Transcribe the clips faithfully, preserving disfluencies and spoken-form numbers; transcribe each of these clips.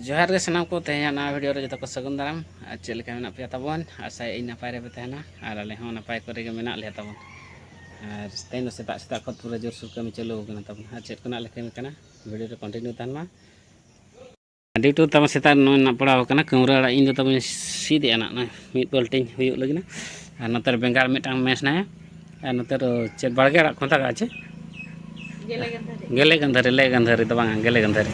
ᱡᱚᱦᱟᱨ ᱜᱮ ᱥᱟᱱᱟᱢ ᱠᱚ, ᱛᱮᱦᱮᱧᱟᱜ ᱱᱚᱣᱟ ᱵᱷᱤᱰᱤᱭᱳ ᱨᱮ ᱡᱚᱛᱚ ᱠᱚ ᱥᱟᱹᱜᱩᱱ ᱫᱟᱨᱟᱢ᱾ ᱟᱨ ᱪᱮᱫ ᱞᱮᱠᱟ ᱢᱮᱱᱟᱜ ᱯᱮᱭᱟ ᱛᱟᱵᱚᱱ? ᱟᱥᱟᱭᱟᱹᱧ ᱱᱟᱯᱟᱭ ᱨᱮᱯᱮ ᱛᱟᱦᱮᱱᱟ, ᱟᱨ ᱟᱞᱮ ᱦᱚᱸ ᱱᱟᱯᱟᱭ ᱠᱚᱨᱮ ᱜᱮ ᱢᱮᱱᱟᱜ ᱞᱮᱭᱟ ᱛᱟᱵᱚᱱ᱾ ᱟᱨ ᱛᱮᱦᱮᱧ ᱫᱚ ᱥᱮᱛᱟᱜ ᱥᱮᱛᱟᱜ ᱠᱷᱚᱱ ᱯᱩᱨᱟᱹ ᱡᱳᱨᱥᱳᱨ ᱠᱟᱹᱢᱤ ᱪᱟᱹᱞᱩ ᱟᱠᱟᱱᱟ ᱛᱟᱵᱚᱱ᱾ ᱟᱨ ᱪᱮᱫ ᱠᱚ ᱱᱟᱜ ᱞᱮ ᱠᱟᱹᱢᱤ ᱠᱟᱱᱟ, ᱵᱷᱤᱰᱤᱭᱳ ᱨᱮ ᱠᱚᱱᱴᱤᱱᱤᱭᱩ ᱛᱟᱦᱮᱱ ᱢᱟ᱾ ᱰᱤᱭᱩᱴᱤ ᱛᱟᱵᱚᱱ ᱥᱮᱛᱟᱜ ᱱᱚᱜᱼᱚᱭ ᱱᱟᱜ ᱯᱟᱲᱟᱣ ᱟᱠᱟᱱᱟ, ᱠᱟᱹᱢᱨᱟᱹ ᱟᱲᱟᱜ ᱤᱧ ᱫᱚ ᱛᱟᱵᱚᱱ ᱥᱤᱫ ᱮᱜᱼᱟ ᱱᱟᱜ, ᱱᱚᱜᱼᱚᱭ ᱢᱤᱫ ᱵᱟᱹᱞᱴᱤᱱ ᱦᱩᱭᱩᱜ ᱞᱟᱹᱜᱤᱫ ᱱᱟ᱾ ᱟᱨ ᱱᱚᱛᱮ ᱨᱮ ᱵᱮᱸᱜᱟᱲ ᱢᱤᱫᱴᱟᱝ ᱢᱮᱥ ᱱᱟᱭᱟ, ᱟᱨ ᱱᱚᱛᱮ ᱨᱮ ᱪᱮᱫ ᱵᱟᱲᱜᱮ ᱟᱲᱟᱜ ᱠᱚ ᱢᱮᱛᱟᱜ ᱟᱜᱼᱟ ᱪᱮ? ᱜᱮᱞᱮ ᱜᱟᱹᱱᱫᱷᱟᱹᱨᱤ᱾ ᱜᱮᱞᱮ ᱜᱟᱹᱱᱫᱷᱟᱹᱨᱤ, ᱞᱮ ᱜᱟᱹᱱᱫᱷᱟᱹᱨᱤ ᱫᱚ ᱵᱟᱝᱟ, ᱜᱮᱞᱮ ᱜᱟᱹᱱᱫᱷᱟᱹᱨᱤ᱾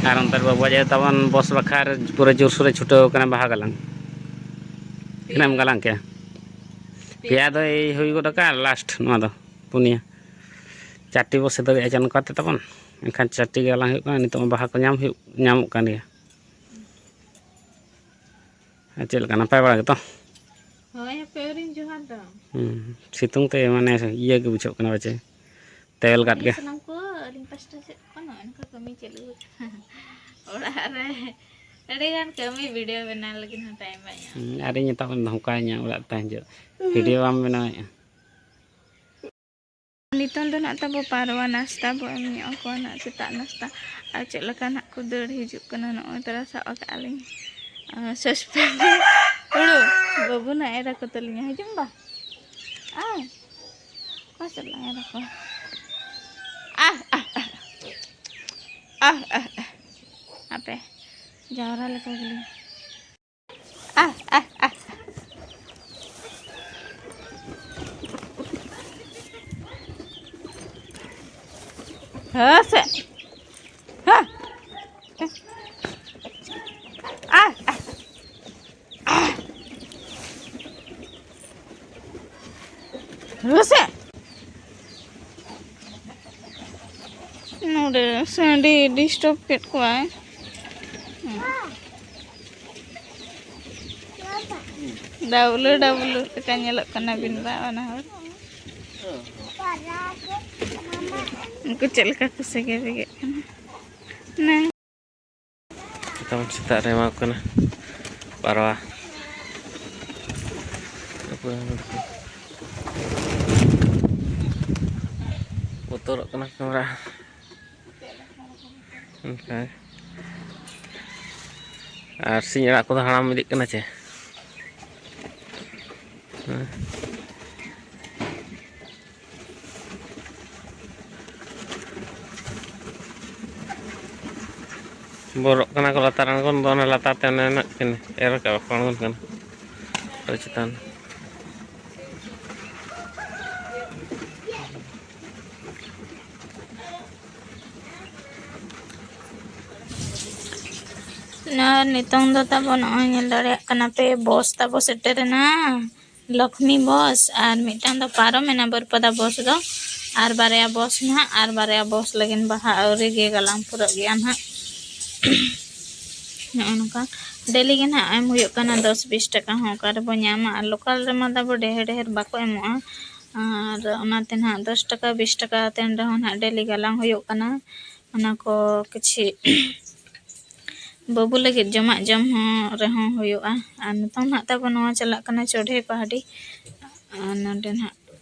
ᱟᱨ ᱚᱱᱛᱮ ᱨᱮ ᱵᱟᱵᱩ ᱟᱡ ᱟᱭᱳ ᱛᱟᱵᱚᱱ ᱵᱚᱥ ᱵᱟᱠᱷᱨᱟ ᱯᱩᱨᱟᱹ ᱡᱳᱨᱥᱳᱨᱮ ᱪᱷᱩᱴᱟᱹᱣ ᱠᱟᱱᱟ ᱵᱟᱦᱟ ᱜᱟᱞᱟᱝ᱾ ᱛᱤᱱᱟᱹᱜ ᱮᱢ ᱜᱟᱞᱟᱝ ᱠᱮᱜᱼᱟ? ᱯᱮᱭᱟ ᱫᱚ ᱮᱭ ᱦᱩᱭ ᱜᱚᱫ ᱟᱠᱟᱱ, ᱞᱟᱥᱴ ᱱᱚᱣᱟ ᱫᱚ ᱯᱩᱱᱭᱟ᱾ ᱪᱟᱨᱴᱤ ᱵᱚ ᱥᱮᱫᱟᱹᱣᱮᱜᱼᱟ ᱪᱟᱸᱫᱚ ᱠᱟᱛᱮ ᱛᱟᱵᱚᱱ, ᱮᱱᱠᱷᱟᱱ ᱪᱟᱨᱴᱤ ᱜᱟᱞᱟᱝ ᱦᱩᱭᱩᱜ ᱠᱟᱱᱟ᱾ ᱱᱤᱛᱚᱜ ᱢᱟ ᱵᱟᱦᱟ ᱠᱚ ᱧᱟᱢ ᱦᱩᱭᱩᱜ, ᱧᱟᱢᱚᱜ ᱠᱟᱱ ᱜᱮᱭᱟ᱾ ᱟᱨ ᱪᱮᱫ ᱞᱮᱠᱟ, ᱱᱟᱯᱟᱭ ᱵᱟᱲᱟ ᱜᱮᱛᱚ? ᱦᱳᱭ, ᱦᱟᱯᱮ ᱟᱹᱣᱨᱤᱧ ᱡᱚᱦᱟᱨ ᱫᱚ᱾ ᱦᱩᱸ, ᱥᱤᱛᱩᱝ ᱛᱮ ᱢᱟᱱᱮ ᱤᱭᱟᱹ ᱜᱮ ᱵᱩᱡᱷᱟᱹᱜ ᱠᱟᱱᱟ ᱯᱟᱪᱮ, ᱛᱮᱞ ᱜᱟᱫ ᱦᱳᱭ, ᱜᱮ᱾ ᱥᱟᱱᱟᱢ ᱠᱚ ᱟᱹᱞᱤᱧ ᱯᱟᱥᱴᱟ ᱥᱮᱫ ᱠᱷᱚᱱ ᱱᱚᱜᱼᱚᱭ ᱱᱚᱝᱠᱟ ᱠᱟᱹᱢᱤ ᱪᱟᱹᱞᱩ ᱟᱠᱟᱱᱟ᱾ ᱚᱲᱟᱜ ᱨᱮ ᱟᱹᱰᱤ ᱜᱟᱱ ᱠᱟᱹᱢᱤ, ᱵᱷᱤᱰᱤᱭᱳ ᱵᱮᱱᱟᱣ ᱞᱟᱹᱜᱤᱫ ᱦᱚᱸ ᱴᱟᱭᱤᱢ ᱵᱟᱭ ᱧᱟᱢ᱾ ᱦᱩᱸ, ᱟᱨ ᱤᱧ ᱢᱮᱛᱟᱜ ᱢᱮ ᱫᱷᱚᱢᱠᱟᱣᱤᱧᱟ ᱚᱲᱟᱜ ᱛᱟᱦᱮᱸ ᱦᱤᱡᱩᱜ, ᱵᱷᱤᱰᱤᱭᱳ ᱵᱟᱢ ᱵᱮᱱᱟᱣᱮᱫᱼᱟ᱾ ᱱᱤᱛᱚᱝ ᱫᱚ ᱱᱟᱜ ᱛᱟᱵᱚ ᱯᱟᱨᱣᱟ ᱱᱟᱥᱛᱟ ᱵᱚ ᱮᱢ ᱧᱚᱜ ᱟᱠᱚᱣᱟ ᱱᱟᱜ, ᱥᱮᱛᱟᱜ ᱱᱟᱥᱛᱟ᱾ ᱟᱨ ᱪᱮᱫ ᱞᱮᱠᱟ ᱱᱟᱜ ᱠᱚ ᱫᱟᱹᱲ ᱦᱤᱡᱩᱜ ᱠᱟᱱᱟ, ᱱᱚᱜᱼᱚᱭ ᱛᱚᱨᱟ ᱥᱟᱵ ᱟᱠᱟᱫᱼᱟ ᱞᱤᱧ, ᱟᱨ ᱥᱚᱥᱯᱮᱱ ᱨᱮ ᱦᱩᱲᱩ᱾ ᱵᱟᱹᱵᱩ ᱱᱟᱜ ᱮᱨᱟ ᱠᱚ ᱛᱟᱹᱞᱤᱧᱟ, ᱦᱤᱡᱩᱜ ᱢᱮ ᱵᱟ᱾ ᱟᱭ, ᱚᱠᱟ ᱥᱮᱫ ᱞᱟᱝ ᱮᱨᱟ ᱠᱚᱣᱟ? ᱟᱦ, ᱟᱦ, ᱟᱦ, ᱟᱦ, ᱟᱦ, ᱟᱦ᱾ ᱦᱟᱯᱮ, ᱡᱟᱣᱨᱟ ᱞᱮᱠᱟ ᱜᱮᱞᱤᱧ᱾ ᱟᱦ, ᱟᱦ, ᱟᱦ᱾ ᱦᱟᱹᱥᱮ᱾ ᱦᱟ᱾ ᱟᱦ, ᱟᱦ᱾ ᱦᱟᱹᱥᱮ᱾ ᱱᱚᱰᱮ ᱥᱟᱺᱰᱤ ᱰᱤᱥᱴᱟᱵᱽ ᱠᱮᱫ ᱠᱚᱣᱟᱭ᱾ ᱰᱟᱵᱞᱩ ᱰᱟᱵᱞᱩ ᱞᱮᱠᱟ ᱧᱮᱞᱚᱜ ᱠᱟᱱᱟ ᱵᱤᱱ ᱵᱟ ᱵᱟᱱᱟ ᱦᱚᱲ᱾ ᱩᱱᱠᱩ ᱪᱮᱫ ᱞᱮᱠᱟ ᱠᱚ ᱥᱮᱜᱮ ᱵᱮᱜᱮᱜ ᱠᱟᱱᱟ᱾ ᱱᱮ᱾ ᱛᱟᱵᱚᱱ ᱥᱮᱛᱟᱜ ᱨᱮ ᱮᱢᱟ ᱠᱚ ᱠᱟᱱᱟ ᱯᱟᱨᱣᱟ᱾ ᱵᱚᱛᱚᱨᱚᱜ ᱠᱟᱱᱟ ᱠᱮᱢᱨᱟ᱾ ᱚᱱᱠᱟ᱾ ᱟᱨ ᱥᱤᱧ ᱟᱲᱟᱜ ᱠᱚᱫᱚ ᱦᱟᱲᱟᱢ ᱤᱫᱤᱜ ᱠᱟᱱᱟ ᱪᱮ? ᱦᱮᱸ᱾ ᱵᱚᱨᱚᱜ ᱠᱟᱱᱟ ᱠᱚ ᱞᱟᱛᱟᱨ ᱟᱬᱜᱚᱱ ᱫᱚ, ᱚᱱᱟ ᱞᱟᱛᱟᱨ ᱛᱮ ᱚᱱᱮ ᱩᱱᱟᱹᱜ ᱠᱤᱱ ᱮᱨ ᱠᱟᱜᱼᱟ, ᱵᱟᱠᱚ ᱟᱬᱜᱚᱱ ᱠᱟᱱᱟ᱾ ᱟᱹᱰᱤ ᱪᱮᱛᱟᱱ᱾ ᱟᱨ ᱱᱤᱛᱚᱝ ᱫᱚ ᱛᱟᱵᱚ ᱱᱚᱜᱼᱚᱭ ᱧᱮᱞ ᱫᱟᱲᱮᱭᱟᱜ ᱠᱟᱱᱟ ᱯᱮ, ᱵᱚᱥ ᱛᱟᱵᱚ ᱥᱮᱴᱮᱨᱮᱱᱟ, ᱞᱚᱠᱷᱢᱤ ᱵᱚᱥ, ᱟᱨ ᱢᱤᱫᱴᱟᱝ ᱫᱚ ᱯᱟᱨᱚᱢᱮᱱᱟ ᱵᱟᱹᱨᱯᱟᱫᱟ ᱵᱚᱥ ᱫᱚ, ᱟᱨ ᱵᱟᱨᱭᱟ ᱵᱚᱥ ᱱᱟᱦᱟᱜ, ᱟᱨ ᱵᱟᱨᱭᱟ ᱵᱚᱥ ᱞᱟᱹᱜᱤᱫ ᱵᱟᱦᱟ ᱟᱹᱣᱨᱤ ᱜᱮ ᱜᱟᱞᱟᱝ ᱯᱩᱨᱟᱹᱜ ᱜᱮᱭᱟ ᱱᱟᱦᱟᱜ᱾ ᱱᱚᱜᱼᱚ ᱱᱚᱝᱠᱟ ᱰᱮᱞᱤ ᱜᱮ ᱱᱟᱦᱟᱜ ᱮᱢ ᱦᱩᱭᱩᱜ ᱠᱟᱱᱟ, ᱫᱚᱥ ᱵᱤᱥ ᱴᱟᱠᱟ ᱦᱚᱸ ᱚᱠᱟ ᱨᱮᱵᱚ ᱧᱟᱢᱟ, ᱟᱨ ᱞᱳᱠᱟᱞ ᱨᱮᱢᱟ ᱛᱟᱵᱚ ᱰᱷᱮᱨ ᱰᱷᱮᱨ ᱵᱟᱠᱚ ᱮᱢᱚᱜᱼᱟ᱾ ᱟᱨ ᱚᱱᱟᱛᱮ ᱱᱟᱦᱟᱜ ᱫᱚᱥ ᱴᱟᱠᱟ, ᱵᱤᱥ ᱴᱟᱠᱟ ᱛᱮᱱ ᱨᱮᱦᱚᱸ ᱱᱟᱦᱟᱜ ᱰᱮᱞᱤ ᱜᱟᱞᱟᱝ ᱦᱩᱭᱩᱜ ᱠᱟᱱᱟ᱾ ᱚᱱᱟ ᱠᱚ ᱠᱤᱪᱷᱤ ᱵᱟᱹᱵᱩ ᱞᱟᱹᱜᱤᱫ ᱡᱚᱢᱟᱜ ᱡᱚᱢ ᱦᱚᱸ ᱨᱮᱦᱚᱸ ᱦᱩᱭᱩᱜᱼᱟ᱾ ᱟᱨ ᱱᱤᱛᱚᱝ ᱱᱟᱦᱟᱜ ᱛᱟᱵᱚ ᱱᱚᱣᱟ ᱪᱟᱞᱟᱜ ᱠᱟᱱᱟ ᱪᱚᱲᱦᱮ ᱯᱟᱦᱟᱰᱤ᱾ ᱟᱨ ᱱᱚᱰᱮ ᱱᱟᱦᱟᱜ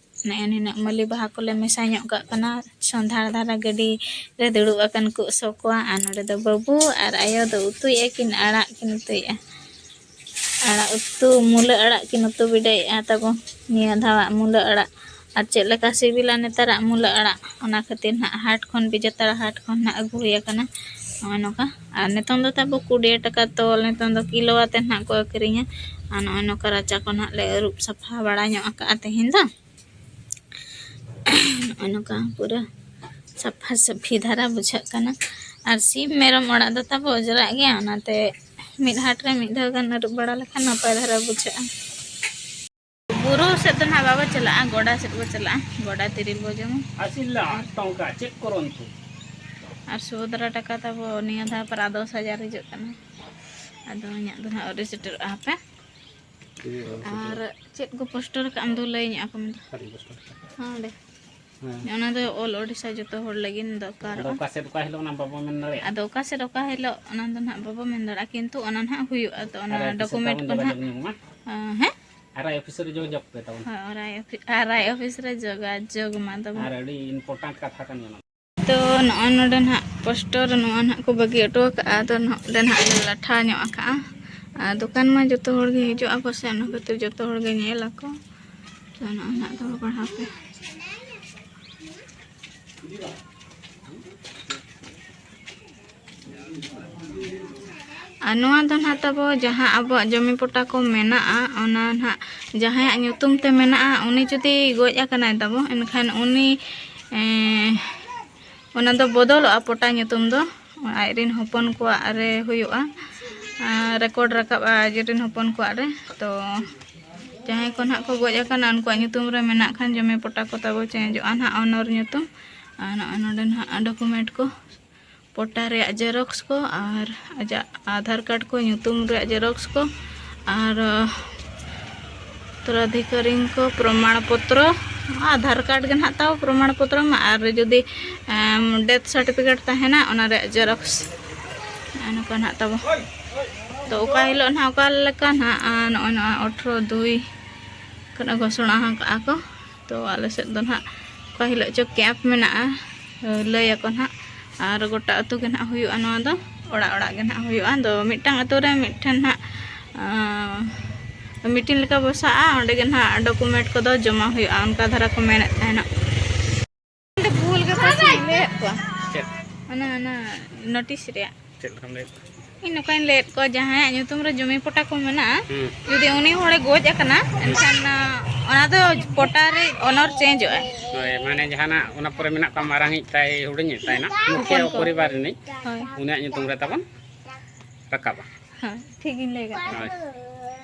ᱱᱮᱜᱼᱮ ᱱᱤᱱᱟᱹᱜ ᱢᱟᱹᱞᱤ ᱵᱟᱦᱟ ᱠᱚᱞᱮ ᱢᱮᱥᱟ ᱧᱚᱜ ᱠᱟᱜ ᱠᱟᱱᱟ᱾ ᱥᱚᱸᱫᱷᱟᱲ ᱫᱷᱟᱨᱟ ᱜᱟᱹᱰᱤ ᱨᱮ ᱫᱩᱲᱩᱵ ᱟᱠᱟᱱ ᱠᱚ ᱥᱚ ᱠᱚᱣᱟ᱾ ᱟᱨ ᱱᱚᱰᱮ ᱫᱚ ᱵᱟᱹᱵᱩ ᱟᱨ ᱟᱭᱳ ᱫᱚ ᱩᱛᱩᱭᱮᱫᱼᱟ ᱠᱤᱱ, ᱟᱲᱟᱜ ᱠᱤᱱ ᱩᱛᱩᱭᱮᱫᱼᱟ᱾ ᱟᱲᱟᱜ ᱩᱛᱩ, ᱢᱩᱞᱟᱹ ᱟᱲᱟᱜ ᱠᱤᱱ ᱩᱛᱩ ᱵᱤᱰᱟᱹᱣᱮᱫᱼᱟ ᱛᱟᱵᱚ᱾ ᱱᱤᱭᱟᱹ ᱫᱷᱟᱣᱟᱜ ᱢᱩᱞᱟᱹ ᱟᱲᱟᱜ ᱟᱨ ᱪᱮᱫ ᱞᱮᱠᱟ ᱥᱤᱵᱤᱞᱟ ᱱᱮᱛᱟᱨᱟᱜ ᱢᱩᱞᱟᱹ ᱟᱲᱟᱜ, ᱚᱱᱟ ᱠᱷᱟᱹᱛᱤᱨ ᱱᱟᱦᱟᱜ ᱦᱟᱴ ᱠᱷᱚᱱ, ᱵᱤᱡᱮᱛᱟᱲᱟ ᱦᱟᱴ ᱠᱷᱚᱱ ᱱᱟᱦᱟᱜ ᱟᱹᱜᱩ ᱦᱩᱭ ᱟᱠᱟᱱᱟ᱾ ᱱᱚᱜᱼᱚᱭ ᱱᱚᱝᱠᱟ᱾ ᱟᱨ ᱱᱤᱛᱚᱝ ᱫᱚ ᱛᱟᱵᱚ ᱠᱩᱲᱤ ᱴᱟᱠᱟ ᱛᱚᱞ, ᱱᱤᱛᱚᱝ ᱫᱚ ᱠᱤᱞᱳ ᱟᱛᱮ ᱱᱟᱦᱟᱜ ᱠᱚ ᱟᱹᱠᱷᱨᱤᱧᱟ᱾ ᱟᱨ ᱱᱚᱜᱼᱚᱭ ᱱᱚᱝᱠᱟ ᱨᱟᱪᱟ ᱠᱚ ᱱᱟᱦᱟᱜ ᱞᱮ ᱟᱹᱨᱩᱵ ᱥᱟᱯᱷᱟ ᱵᱟᱲᱟ ᱧᱚᱜ ᱟᱠᱟᱫᱼᱟ ᱛᱮᱦᱮᱧ ᱫᱚ᱾ ᱱᱚᱜᱼᱚᱭ ᱱᱚᱝᱠᱟ ᱯᱩᱨᱟᱹ ᱥᱟᱯᱷᱟ ᱥᱟᱹᱯᱷᱤ ᱫᱷᱟᱨᱟ ᱵᱩᱡᱷᱟᱹᱜ ᱠᱟᱱᱟ᱾ ᱟᱨ ᱥᱤᱢ ᱢᱮᱨᱚᱢ ᱚᱲᱟᱜ ᱫᱚ ᱛᱟᱵᱚ ᱚᱡᱽᱨᱟᱜ ᱜᱮᱭᱟ, ᱚᱱᱟᱛᱮ ᱢᱤᱫ ᱦᱟᱴ ᱨᱮ ᱢᱤᱫ ᱫᱷᱟᱣ ᱜᱟᱱ ᱟᱹᱨᱩᱵ ᱵᱟᱲᱟ ᱞᱮᱠᱷᱟᱱ ᱱᱟᱯᱟᱭ ᱫᱷᱟᱨᱟ ᱵᱩᱡᱷᱟᱹᱜᱼᱟ᱾ ᱵᱩᱨᱩ ᱥᱮᱫ ᱫᱚ ᱱᱟᱦᱟᱜ ᱵᱟᱵᱚ ᱪᱟᱞᱟᱜᱼᱟ, ᱜᱚᱰᱟ ᱥᱮᱫ ᱵᱚ ᱪᱟᱞᱟᱜᱼᱟ, ᱜᱚᱰᱟ ᱛᱤᱨᱤᱞ ᱵᱚ ᱡᱚᱢᱟ᱾ ᱟᱥᱤ ᱞᱟᱠᱷ ᱴᱟᱠᱟ ᱪᱮᱫ ᱠᱚᱨᱚᱱᱛᱩ? ᱟᱨ ᱥᱩᱵᱷᱚᱫᱨᱟ ᱴᱟᱠᱟ ᱛᱟᱵᱚ ᱱᱤᱭᱟᱹ ᱫᱷᱟᱣ ᱯᱨᱟᱭ ᱫᱚᱥ ᱦᱟᱡᱟᱨ ᱦᱤᱡᱩᱜ ᱠᱟᱱᱟ᱾ ᱟᱫᱚ ᱤᱧᱟᱹᱜ ᱫᱚ ᱱᱟᱦᱟᱜ ᱟᱹᱣᱨᱤ ᱥᱮᱴᱮᱨᱚᱜᱼᱟ ᱦᱟᱯᱮ᱾ ᱟᱨ ᱪᱮᱫ ᱠᱚ ᱯᱳᱥᱴᱟᱨ ᱠᱟᱜ ᱟᱢ ᱫᱚ ᱞᱟᱹᱭ ᱧᱚᱜ ᱟᱠᱚ ᱢᱮ ᱛᱚ᱾ ᱦᱮᱸ, ᱚᱸᱰᱮ᱾ ᱦᱮᱸ᱾ ᱚᱱᱟ ᱫᱚ all ᱳᱰᱤᱥᱟ ᱡᱚᱛᱚ ᱦᱚᱲ ᱞᱟᱹᱜᱤᱫ ᱟᱫᱚ ᱫᱚᱨᱠᱟᱨᱚᱜᱼᱟ᱾ ᱚᱠᱟ ᱥᱮᱫ ᱚᱠᱟ ᱦᱤᱞᱳᱜ ᱚᱱᱟ ᱵᱟᱵᱚ ᱢᱮᱱ ᱫᱟᱲᱮᱭᱟᱜᱼᱟ? ᱟᱫᱚ ᱚᱠᱟ ᱥᱮᱫ ᱚᱠᱟ ᱦᱤᱞᱳᱜ ᱚᱱᱟ ᱫᱚ ᱱᱟᱦᱟᱜ ᱵᱟᱵᱚ ᱢᱮᱱ ᱫᱟᱲᱮᱭᱟᱜᱼᱟ, ᱠᱤᱱᱛᱩ ᱚᱱᱟ ᱱᱟᱦᱟᱜ ᱦᱩᱭᱩᱜᱼᱟ᱾ ᱛᱚ ᱚᱱᱟ ᱟᱨ ᱟᱭ ᱮᱯ ᱚᱯᱷᱤᱥ ᱨᱮ ᱰᱚᱠᱩᱢᱮᱱᱴ ᱛᱟᱵᱚᱱ ᱠᱚ ᱡᱚᱜᱟᱡᱳᱜᱽ ᱱᱟᱦᱟᱜ᱾ ᱧᱟᱢᱟ᱾ ᱦᱮᱸ? ᱟᱨ ᱟᱭ ᱚᱯᱷᱤᱥ ᱨᱮ ᱡᱳᱜᱟᱡᱳᱜᱽ ᱯᱮ ᱛᱟᱵᱚᱱ᱾ ᱦᱳᱭ, ᱟᱨ ᱟᱭ ᱚᱯᱷᱤ-, ᱟᱨ ᱟᱭ ᱚᱯᱷᱤᱥ ᱨᱮ ᱡᱳᱜᱟᱡᱳᱜᱽ ᱢᱟ ᱛᱟᱵᱚᱱ᱾ ᱟᱨ ᱟᱹᱰᱤ important ᱠᱟᱛᱷᱟ ᱠᱟᱱ ᱜᱮᱭᱟ ᱚᱱᱟ᱾ ᱛᱚ ᱱᱚᱜᱼᱚᱭ ᱱᱚᱰᱮ ᱱᱟᱦᱟᱜ ᱯᱳᱥᱴᱟᱨ ᱱᱚᱣᱟ ᱱᱟᱦᱟᱜ ᱠᱚ ᱵᱟᱹᱜᱤ ᱦᱚᱴᱚ ᱟᱠᱟᱫᱼᱟ᱾ ᱟᱫᱚ ᱱᱚᱰᱮ ᱱᱟᱦᱟᱜ ᱞᱮ ᱞᱟᱴᱷᱟ ᱧᱚᱜ ᱟᱠᱟᱫᱼᱟ᱾ ᱟᱨ ᱫᱚᱠᱟᱱ ᱢᱟ ᱡᱚᱛᱚ ᱦᱚᱲ ᱜᱮ ᱦᱤᱡᱩᱜ ᱟᱠᱚ ᱥᱮ, ᱚᱱᱟ ᱠᱷᱟᱹᱛᱤᱨ ᱡᱚᱛᱚ ᱦᱚᱲ ᱜᱮ ᱧᱮᱞ ᱟᱠᱚ᱾ ᱛᱚ ᱱᱚᱜᱼᱚᱭ ᱱᱟᱦᱟᱜ ᱫᱚᱦᱚ ᱯᱟᱲᱦᱟᱣ ᱯᱮ᱾ ᱟᱨ ᱱᱚᱣᱟ ᱫᱚ ᱱᱟᱦᱟᱜ ᱛᱟᱵᱚ ᱡᱟᱦᱟᱸ ᱟᱵᱚᱣᱟᱜ ᱡᱚᱢᱤ ᱯᱚᱴᱟ ᱠᱚ ᱢᱮᱱᱟᱜᱼᱟ, ᱚᱱᱟ ᱱᱟᱦᱟᱜ ᱡᱟᱦᱟᱸᱭᱟᱜ ᱧᱩᱛᱩᱢ ᱛᱮ ᱢᱮᱱᱟᱜᱼᱟ, ᱩᱱᱤ ᱡᱩᱫᱤ ᱜᱚᱡ ᱟᱠᱟᱱᱟᱭ ᱛᱟᱵᱚ, ᱮᱱᱠᱷᱟᱱ ᱩᱱᱤ, ᱮᱸ, ᱚᱱᱟ ᱫᱚ ᱵᱚᱫᱚᱞᱚᱜᱼᱟ ᱯᱚᱴᱟ ᱧᱩᱛᱩᱢ ᱫᱚ, ᱟᱡ ᱨᱮᱱ ᱦᱚᱯᱚᱱ ᱠᱚᱣᱟᱜ ᱨᱮ ᱦᱩᱭᱩᱜᱼᱟ, ᱟᱨ ᱨᱮᱠᱚᱨᱰ ᱨᱟᱠᱟᱵᱼᱟ ᱟᱡ ᱨᱮᱱ ᱦᱚᱯᱚᱱ ᱠᱚᱣᱟᱜ ᱨᱮ᱾ ᱛᱚ ᱡᱟᱦᱟᱸᱭ ᱠᱚ ᱱᱟᱦᱟᱜ ᱠᱚ ᱜᱚᱡ ᱟᱠᱟᱱᱟ, ᱩᱱᱠᱩᱣᱟᱜ ᱧᱩᱛᱩᱢ ᱨᱮ ᱢᱮᱱᱟᱜ ᱠᱷᱟᱱ ᱡᱚᱢᱤ ᱯᱚᱴᱟ ᱠᱚ ᱛᱟᱵᱚ ᱪᱮᱧᱡᱚᱜᱼᱟ ᱱᱟᱦᱟᱜ, ᱚᱱᱚᱨ ᱧᱩᱛᱩᱢ᱾ ᱟᱨ ᱱᱚᱜᱼᱚᱭ ᱱᱚᱰᱮ ᱱᱟᱦᱟᱜ ᱰᱚᱠᱩᱢᱮᱱᱴ ᱠᱚ, ᱯᱚᱴᱟ ᱨᱮᱭᱟᱜ ᱡᱮᱨᱚᱠᱥ ᱠᱚ ᱟᱨ ᱟᱡᱟᱜ ᱟᱫᱷᱟᱨ ᱠᱟᱨᱰ ᱠᱚ, ᱧᱩᱛᱩᱢ ᱨᱮᱭᱟᱜ ᱡᱮᱨᱚᱠᱥ ᱠᱚ ᱟᱨ, ᱟᱸ, ᱩᱛᱛᱚᱨᱟᱫᱷᱤᱠᱟᱨᱤ ᱠᱚ ᱯᱨᱚᱢᱟᱬ ᱯᱚᱛᱨᱚ, ᱟᱫᱷᱟᱨ ᱠᱟᱨᱰ ᱜᱮ ᱱᱟᱦᱟᱜ ᱛᱟᱵᱚ ᱯᱨᱚᱢᱟᱬ ᱯᱚᱛᱨᱚ ᱢᱟ᱾ ᱟᱨ ᱡᱩᱫᱤ, ᱮᱢ, ᱰᱮᱛᱷ ᱥᱟᱨᱴᱤᱯᱷᱤᱠᱮᱴ ᱛᱟᱦᱮᱱᱟ, ᱚᱱᱟ ᱨᱮᱭᱟᱜ ᱡᱮᱨᱚᱠᱥ᱾ ᱱᱚᱜᱼᱚᱭ ᱱᱚᱝᱠᱟ ᱱᱟᱦᱟᱜ ᱛᱟᱵᱚ᱾ ᱛᱚ ᱚᱠᱟ ᱦᱤᱞᱳᱜ ᱱᱟᱦᱟᱜ ᱚᱠᱟ ᱞᱮᱠᱟ ᱱᱟᱦᱟᱜ, ᱟᱸ, ᱱᱚᱜᱼᱚᱭ ᱱᱚᱣᱟ ᱟᱴᱷᱨᱚ ᱫᱩᱭ ᱠᱷᱚᱱᱟᱜ ᱜᱷᱳᱥᱚᱱᱟ ᱟᱠᱟᱫᱼᱟ ᱠᱚ᱾ ᱛᱚ ᱟᱞᱮ ᱥᱮᱫ ᱫᱚ ᱱᱟᱦᱟᱜ ᱚᱠᱟ ᱦᱤᱞᱳᱜ ᱪᱚ ᱠᱮᱢᱯ ᱢᱮᱱᱟᱜᱼᱟ, ᱞᱟᱹᱭ ᱟᱠᱚ ᱱᱟᱦᱟᱜ᱾ ᱟᱨ ᱜᱚᱴᱟ ᱟᱹᱛᱩ ᱜᱮ ᱱᱟᱦᱟᱜ ᱦᱩᱭᱩᱜᱼᱟ ᱱᱚᱣᱟ ᱫᱚ, ᱚᱲᱟᱜ ᱚᱲᱟᱜ ᱜᱮ ᱱᱟᱦᱟᱜ ᱦᱩᱭᱩᱜᱼᱟ᱾ ᱟᱫᱚ ᱢᱤᱫᱴᱟᱝ ᱟᱹᱛᱩ ᱨᱮ ᱢᱤᱫᱴᱷᱮᱱ ᱱᱟᱦᱟᱜ, ᱟᱸ, ᱢᱤᱴᱤᱝ ᱞᱮᱠᱟ ᱵᱚᱥᱟᱜᱼᱟ, ᱚᱸᱰᱮ ᱜᱮ ᱱᱟᱦᱟᱜ ᱰᱚᱠᱩᱢᱮᱱᱴ ᱠᱚᱫᱚ ᱡᱚᱢᱟ ᱦᱩᱭᱩᱜᱼᱟ, ᱚᱱᱠᱟ ᱫᱷᱟᱨᱟ ᱠᱚ ᱢᱮᱱᱮᱫ ᱛᱟᱦᱮᱱᱟ᱾ ᱚᱸᱰᱮ ᱵᱷᱩᱞ ᱜᱮ ᱯᱟᱥᱮᱧ ᱞᱟᱹᱭᱟᱫ ᱠᱚᱣᱟ᱾ ᱪᱮᱫ? ᱚᱱᱟ, ᱚᱱᱟ ᱱᱳᱴᱤᱥ ᱨᱮᱭᱟᱜ᱾ ᱪᱮᱫ ᱞᱮᱠᱟᱢ ᱞᱟᱹᱭᱮᱫ ᱠᱚᱣᱟ? ᱤᱧ ᱱᱚᱝᱠᱟᱧ ᱞᱟᱹᱭᱮᱫ ᱠᱚᱣᱟ, ᱡᱟᱦᱟᱸᱭᱟᱜ ᱧᱩᱛᱩᱢ ᱨᱮ ᱡᱚᱢᱤ ᱯᱚᱴᱟ ᱠᱚ ᱢᱮᱱᱟᱜᱼᱟ, ᱦᱩᱸ᱾ ᱡᱩᱫᱤ ᱩᱱᱤ ᱦᱚᱲᱮ ᱜᱚᱡ ᱟᱠᱟᱱᱟ, ᱦᱩᱸ᱾ ᱮᱱᱠᱷᱟᱱ, ᱟ, ᱚᱱᱟ ᱫᱚ ᱯᱚᱴᱟ ᱨᱮ ᱚᱱᱚᱨ ᱪᱮᱧᱡᱚᱜᱼᱟ᱾ ᱦᱳᱭ, ᱢᱟᱱᱮ ᱡᱟᱦᱟᱱᱟᱜ ᱚᱱᱟ ᱯᱚᱨᱮ ᱢᱮᱱᱟᱜ ᱠᱚᱣᱟ, ᱢᱟᱨᱟᱝᱤᱡ ᱛᱟᱭ, ᱦᱩᱰᱤᱧᱤᱡ ᱛᱟᱭ ᱱᱟ, ᱦᱚᱯᱚᱱ ᱢᱩᱠᱷᱤᱭᱟᱹ ᱠᱚ᱾ ᱯᱚᱨᱤᱵᱟᱨ ᱨᱤᱱᱤᱡ, ᱦᱳᱭ᱾ ᱩᱱᱤᱭᱟᱜ ᱧᱩᱛᱩᱢ ᱨᱮ ᱛᱟᱵᱚᱱ ᱨᱟᱠᱟᱵᱟ᱾ ᱦᱳᱭ, ᱴᱷᱤᱠ ᱜᱤᱧ ᱞᱟᱹᱭ ᱠᱟᱫ ᱦᱳᱭ᱾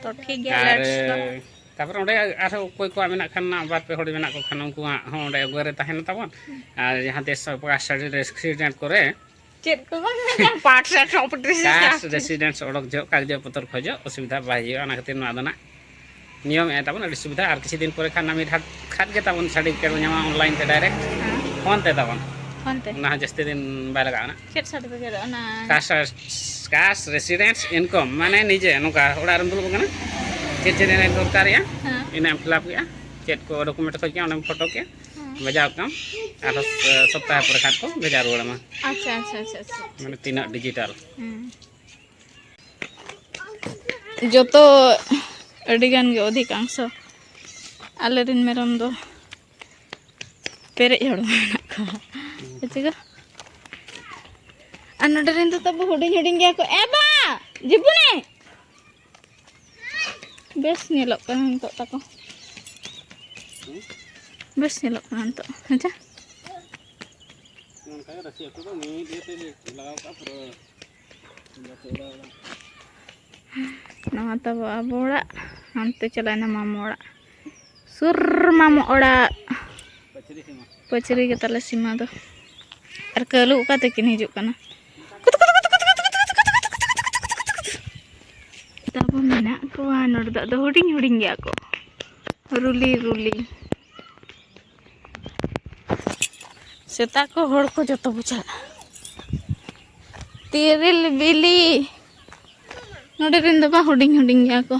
ᱛᱚ ᱴᱷᱤᱠ ᱜᱮᱭᱟ, ᱟᱨ ᱞᱮᱴᱥ ᱜᱳ᱾ ᱛᱟᱯᱚᱨᱮ ᱚᱸᱰᱮ ᱟᱨᱦᱚᱸ ᱚᱠᱚᱭ ᱠᱚᱣᱟᱜ ᱢᱮᱱᱟᱜ ᱠᱷᱟᱱ, ᱵᱟᱨ ᱯᱮ ᱦᱚᱲ ᱢᱮᱱᱟᱜ ᱠᱚ ᱠᱷᱟᱱ, ᱩᱱᱠᱩᱣᱟᱜ ᱦᱚᱸ ᱚᱸᱰᱮ ᱟᱜᱩᱣᱟᱹ ᱨᱮ ᱛᱟᱦᱮᱱᱟ ᱛᱟᱵᱚᱱ᱾ ᱟᱨ ᱡᱟᱦᱟᱸ ᱛᱤᱥ ᱚᱠᱟ ᱥᱴᱟᱰᱤ ᱨᱮᱥᱤᱰᱮᱱᱴ ᱠᱚᱨᱮ ᱪᱮᱫ ᱠᱚ ᱵᱟᱝ ᱢᱮᱱᱟᱜᱼᱟ? ᱯᱟᱴ ᱥᱟᱴ ᱚᱯᱷ ᱰᱨᱮᱥ ᱠᱟᱥᱴ ᱨᱮᱥᱤᱰᱮᱱᱥ ᱚᱰᱚᱠ ᱡᱚᱦᱚᱜ ᱠᱟᱜᱚᱡᱽ ᱯᱚᱛᱚᱨ ᱠᱷᱚᱡᱚᱜ ᱚᱥᱩᱵᱤᱫᱷᱟ ᱵᱟᱭ ᱦᱩᱭᱩᱜᱼᱟ᱾ ᱚᱱᱟ ᱠᱷᱟᱹᱛᱤᱨ ᱱᱚᱣᱟ ᱫᱚ ᱱᱟᱜ ᱱᱤᱭᱚᱢ ᱮᱫ ᱛᱟᱵᱚᱱ, ᱟᱹᱰᱤ ᱥᱩᱵᱤᱫᱷᱟ᱾ ᱟᱨ ᱠᱤᱪᱷᱩ ᱫᱤᱱ ᱯᱚᱨᱮ ᱠᱷᱟᱱ ᱱᱟᱢᱤ ᱰᱷᱟᱴ ᱠᱷᱟᱱ ᱜᱮ ᱛᱟᱵᱚᱱ ᱥᱟᱨᱴᱤᱯᱷᱤᱠᱮᱴ ᱵᱚᱱ ᱧᱟᱢᱟ ᱚᱱᱞᱟᱭᱤᱱ ᱛᱮ ᱰᱟᱭᱨᱮᱠᱴ ᱦᱮᱸ᱾ ᱯᱷᱳᱱ ᱛᱮ ᱛᱟᱵᱚᱱ᱾ ᱯᱷᱳᱱ ᱛᱮ? ᱚᱱᱟ ᱦᱚᱸ ᱡᱟᱹᱥᱛᱤ ᱫᱤᱱ ᱵᱟᱭ ᱞᱟᱜᱟᱜᱼᱟ ᱱᱟᱜ᱾ ᱪᱮᱫ ᱥᱟᱨᱴᱤᱯᱷᱤᱠᱮᱴ? ᱚᱱᱟ ᱠᱟᱥᱴ, ᱠᱟᱥᱴ ᱨᱮᱥᱤᱰᱮᱱᱥ ᱤᱱᱠᱟᱢ, ᱢᱟᱱᱮ ᱱᱤᱡᱮ ᱱᱚᱝᱠᱟ ᱚᱲᱟᱜ ᱨᱮᱢ ᱫᱩᱲᱩᱵ ᱟᱠᱟᱱᱟ, ᱪᱮᱫ ᱪᱮᱫ ᱮᱱᱮᱡ ᱫᱚᱨᱠᱟᱨᱮᱜᱼᱟ, ᱦᱮᱸ᱾ ᱤᱱᱟᱹ ᱮᱢ ᱯᱷᱤᱞᱟᱯ ᱠᱮᱜᱼᱟ, ᱪᱮᱫ ᱠᱚ ᱰᱚᱠᱩᱢᱮᱱᱴ ᱠᱷᱚᱡ ᱠᱮᱜᱼᱟ, ᱚᱸᱰᱮᱢ ᱯᱷᱳᱴᱳ ᱠᱮᱜᱼᱟ, ᱦᱮᱸ᱾ ᱵᱟᱡᱟᱣ ᱠᱟᱢ, ᱟᱨᱦᱚᱸ ᱥᱚᱯᱛᱟᱦᱚ ᱯᱚᱨᱮ ᱠᱷᱟᱱ ᱠᱚ ᱵᱷᱮᱡᱟ ᱨᱩᱣᱟᱹᱲ ᱟᱢᱟ᱾ ᱟᱪᱪᱷᱟ, ᱟᱪᱪᱷᱟ, ᱟᱪᱪᱷᱟ, ᱟᱪᱪᱷᱟ᱾ ᱢᱟᱱᱮ ᱛᱤᱱᱟᱹᱜ ᱰᱤᱡᱤᱴᱟᱞ᱾ ᱦᱩᱸ᱾ ᱡᱚᱛᱚ ᱟᱹᱰᱤ ᱜᱟᱱ ᱜᱮ, ᱚᱫᱷᱤᱠᱟᱝᱥᱚ ᱟᱞᱮ ᱨᱮᱱ ᱢᱮᱨᱚᱢ ᱫᱚ ᱯᱮᱨᱮᱡ ᱦᱚᱲᱢᱚ ᱢᱮᱱᱟᱜ ᱠᱚᱣᱟ᱾ ᱦᱮᱸ ᱪᱮ ᱜᱚ? ᱟᱨ ᱱᱚᱰᱮ ᱨᱮᱱ ᱫᱚ ᱛᱟᱵᱚ ᱦᱩᱰᱤᱧ ᱦᱩᱰᱤᱧ ᱜᱮᱭᱟ ᱠᱚ᱾ ᱮ ᱵᱟ! ᱡᱤᱵᱩᱱᱤ! ᱵᱮᱥ ᱧᱮᱞᱚᱜ ᱠᱟᱱᱟ ᱱᱤᱛᱚᱜ ᱛᱟᱠᱚ᱾ ᱵᱮᱥ ᱧᱮᱞᱚᱜ ᱠᱟᱱᱟ ᱱᱤᱛᱚᱜ, ᱦᱮᱸ ᱪᱮ? ᱚᱱᱠᱟ ᱜᱮ ᱨᱟᱥᱤ ᱟᱹᱛᱩ ᱫᱚ ᱢᱤᱫ ᱤᱭᱟᱹ ᱛᱮ ᱞᱟᱜᱟᱣ ᱠᱟᱜᱼᱟ ᱯᱩᱨᱟᱹ᱾ ᱱᱚᱣᱟ ᱛᱟᱵᱚ ᱟᱵᱚ ᱚᱲᱟᱜ, ᱦᱟᱱᱛᱮ ᱪᱟᱞᱟᱣᱮᱱᱟ ᱢᱟᱢᱚ ᱚᱲᱟᱜ᱾ ᱥᱩᱨ ᱢᱟᱢᱚ ᱚᱲᱟᱜ᱾ ᱯᱟᱹᱪᱨᱤ ᱥᱤᱢᱟ᱾ ᱯᱟᱹᱪᱨᱤ ᱜᱮ ᱛᱟᱞᱮ ᱥᱤᱢᱟ ᱫᱚ᱾ ᱟᱨ ᱠᱟᱹᱞᱩ ᱚᱠᱟ ᱛᱮᱠᱤᱱ ᱦᱤᱡᱩᱜ ᱠᱟᱱᱟ? ᱛᱟᱵᱚ ᱢᱮᱱᱟᱜ ᱠᱚᱣᱟ ᱱᱚᱰᱮ ᱫᱚ, ᱟᱫᱚ ᱦᱩᱰᱤᱧ ᱦᱩᱰᱤᱧ ᱜᱮᱭᱟ ᱠᱚ᱾ ᱨᱩᱞᱤ, ᱨᱩᱞᱤ᱾ ᱥᱮᱛᱟ ᱠᱚ, ᱦᱚᱲ ᱠᱚ ᱡᱚᱛᱚ ᱵᱚ ᱪᱟᱞᱟᱜᱼᱟ᱾ ᱛᱤᱨᱤᱞ ᱵᱤᱞᱤ᱾ ᱱᱚᱰᱮ ᱨᱮᱱ ᱫᱚ ᱵᱟᱝ, ᱦᱩᱰᱤᱧ ᱦᱩᱰᱤᱧ ᱜᱮᱭᱟ ᱠᱚ᱾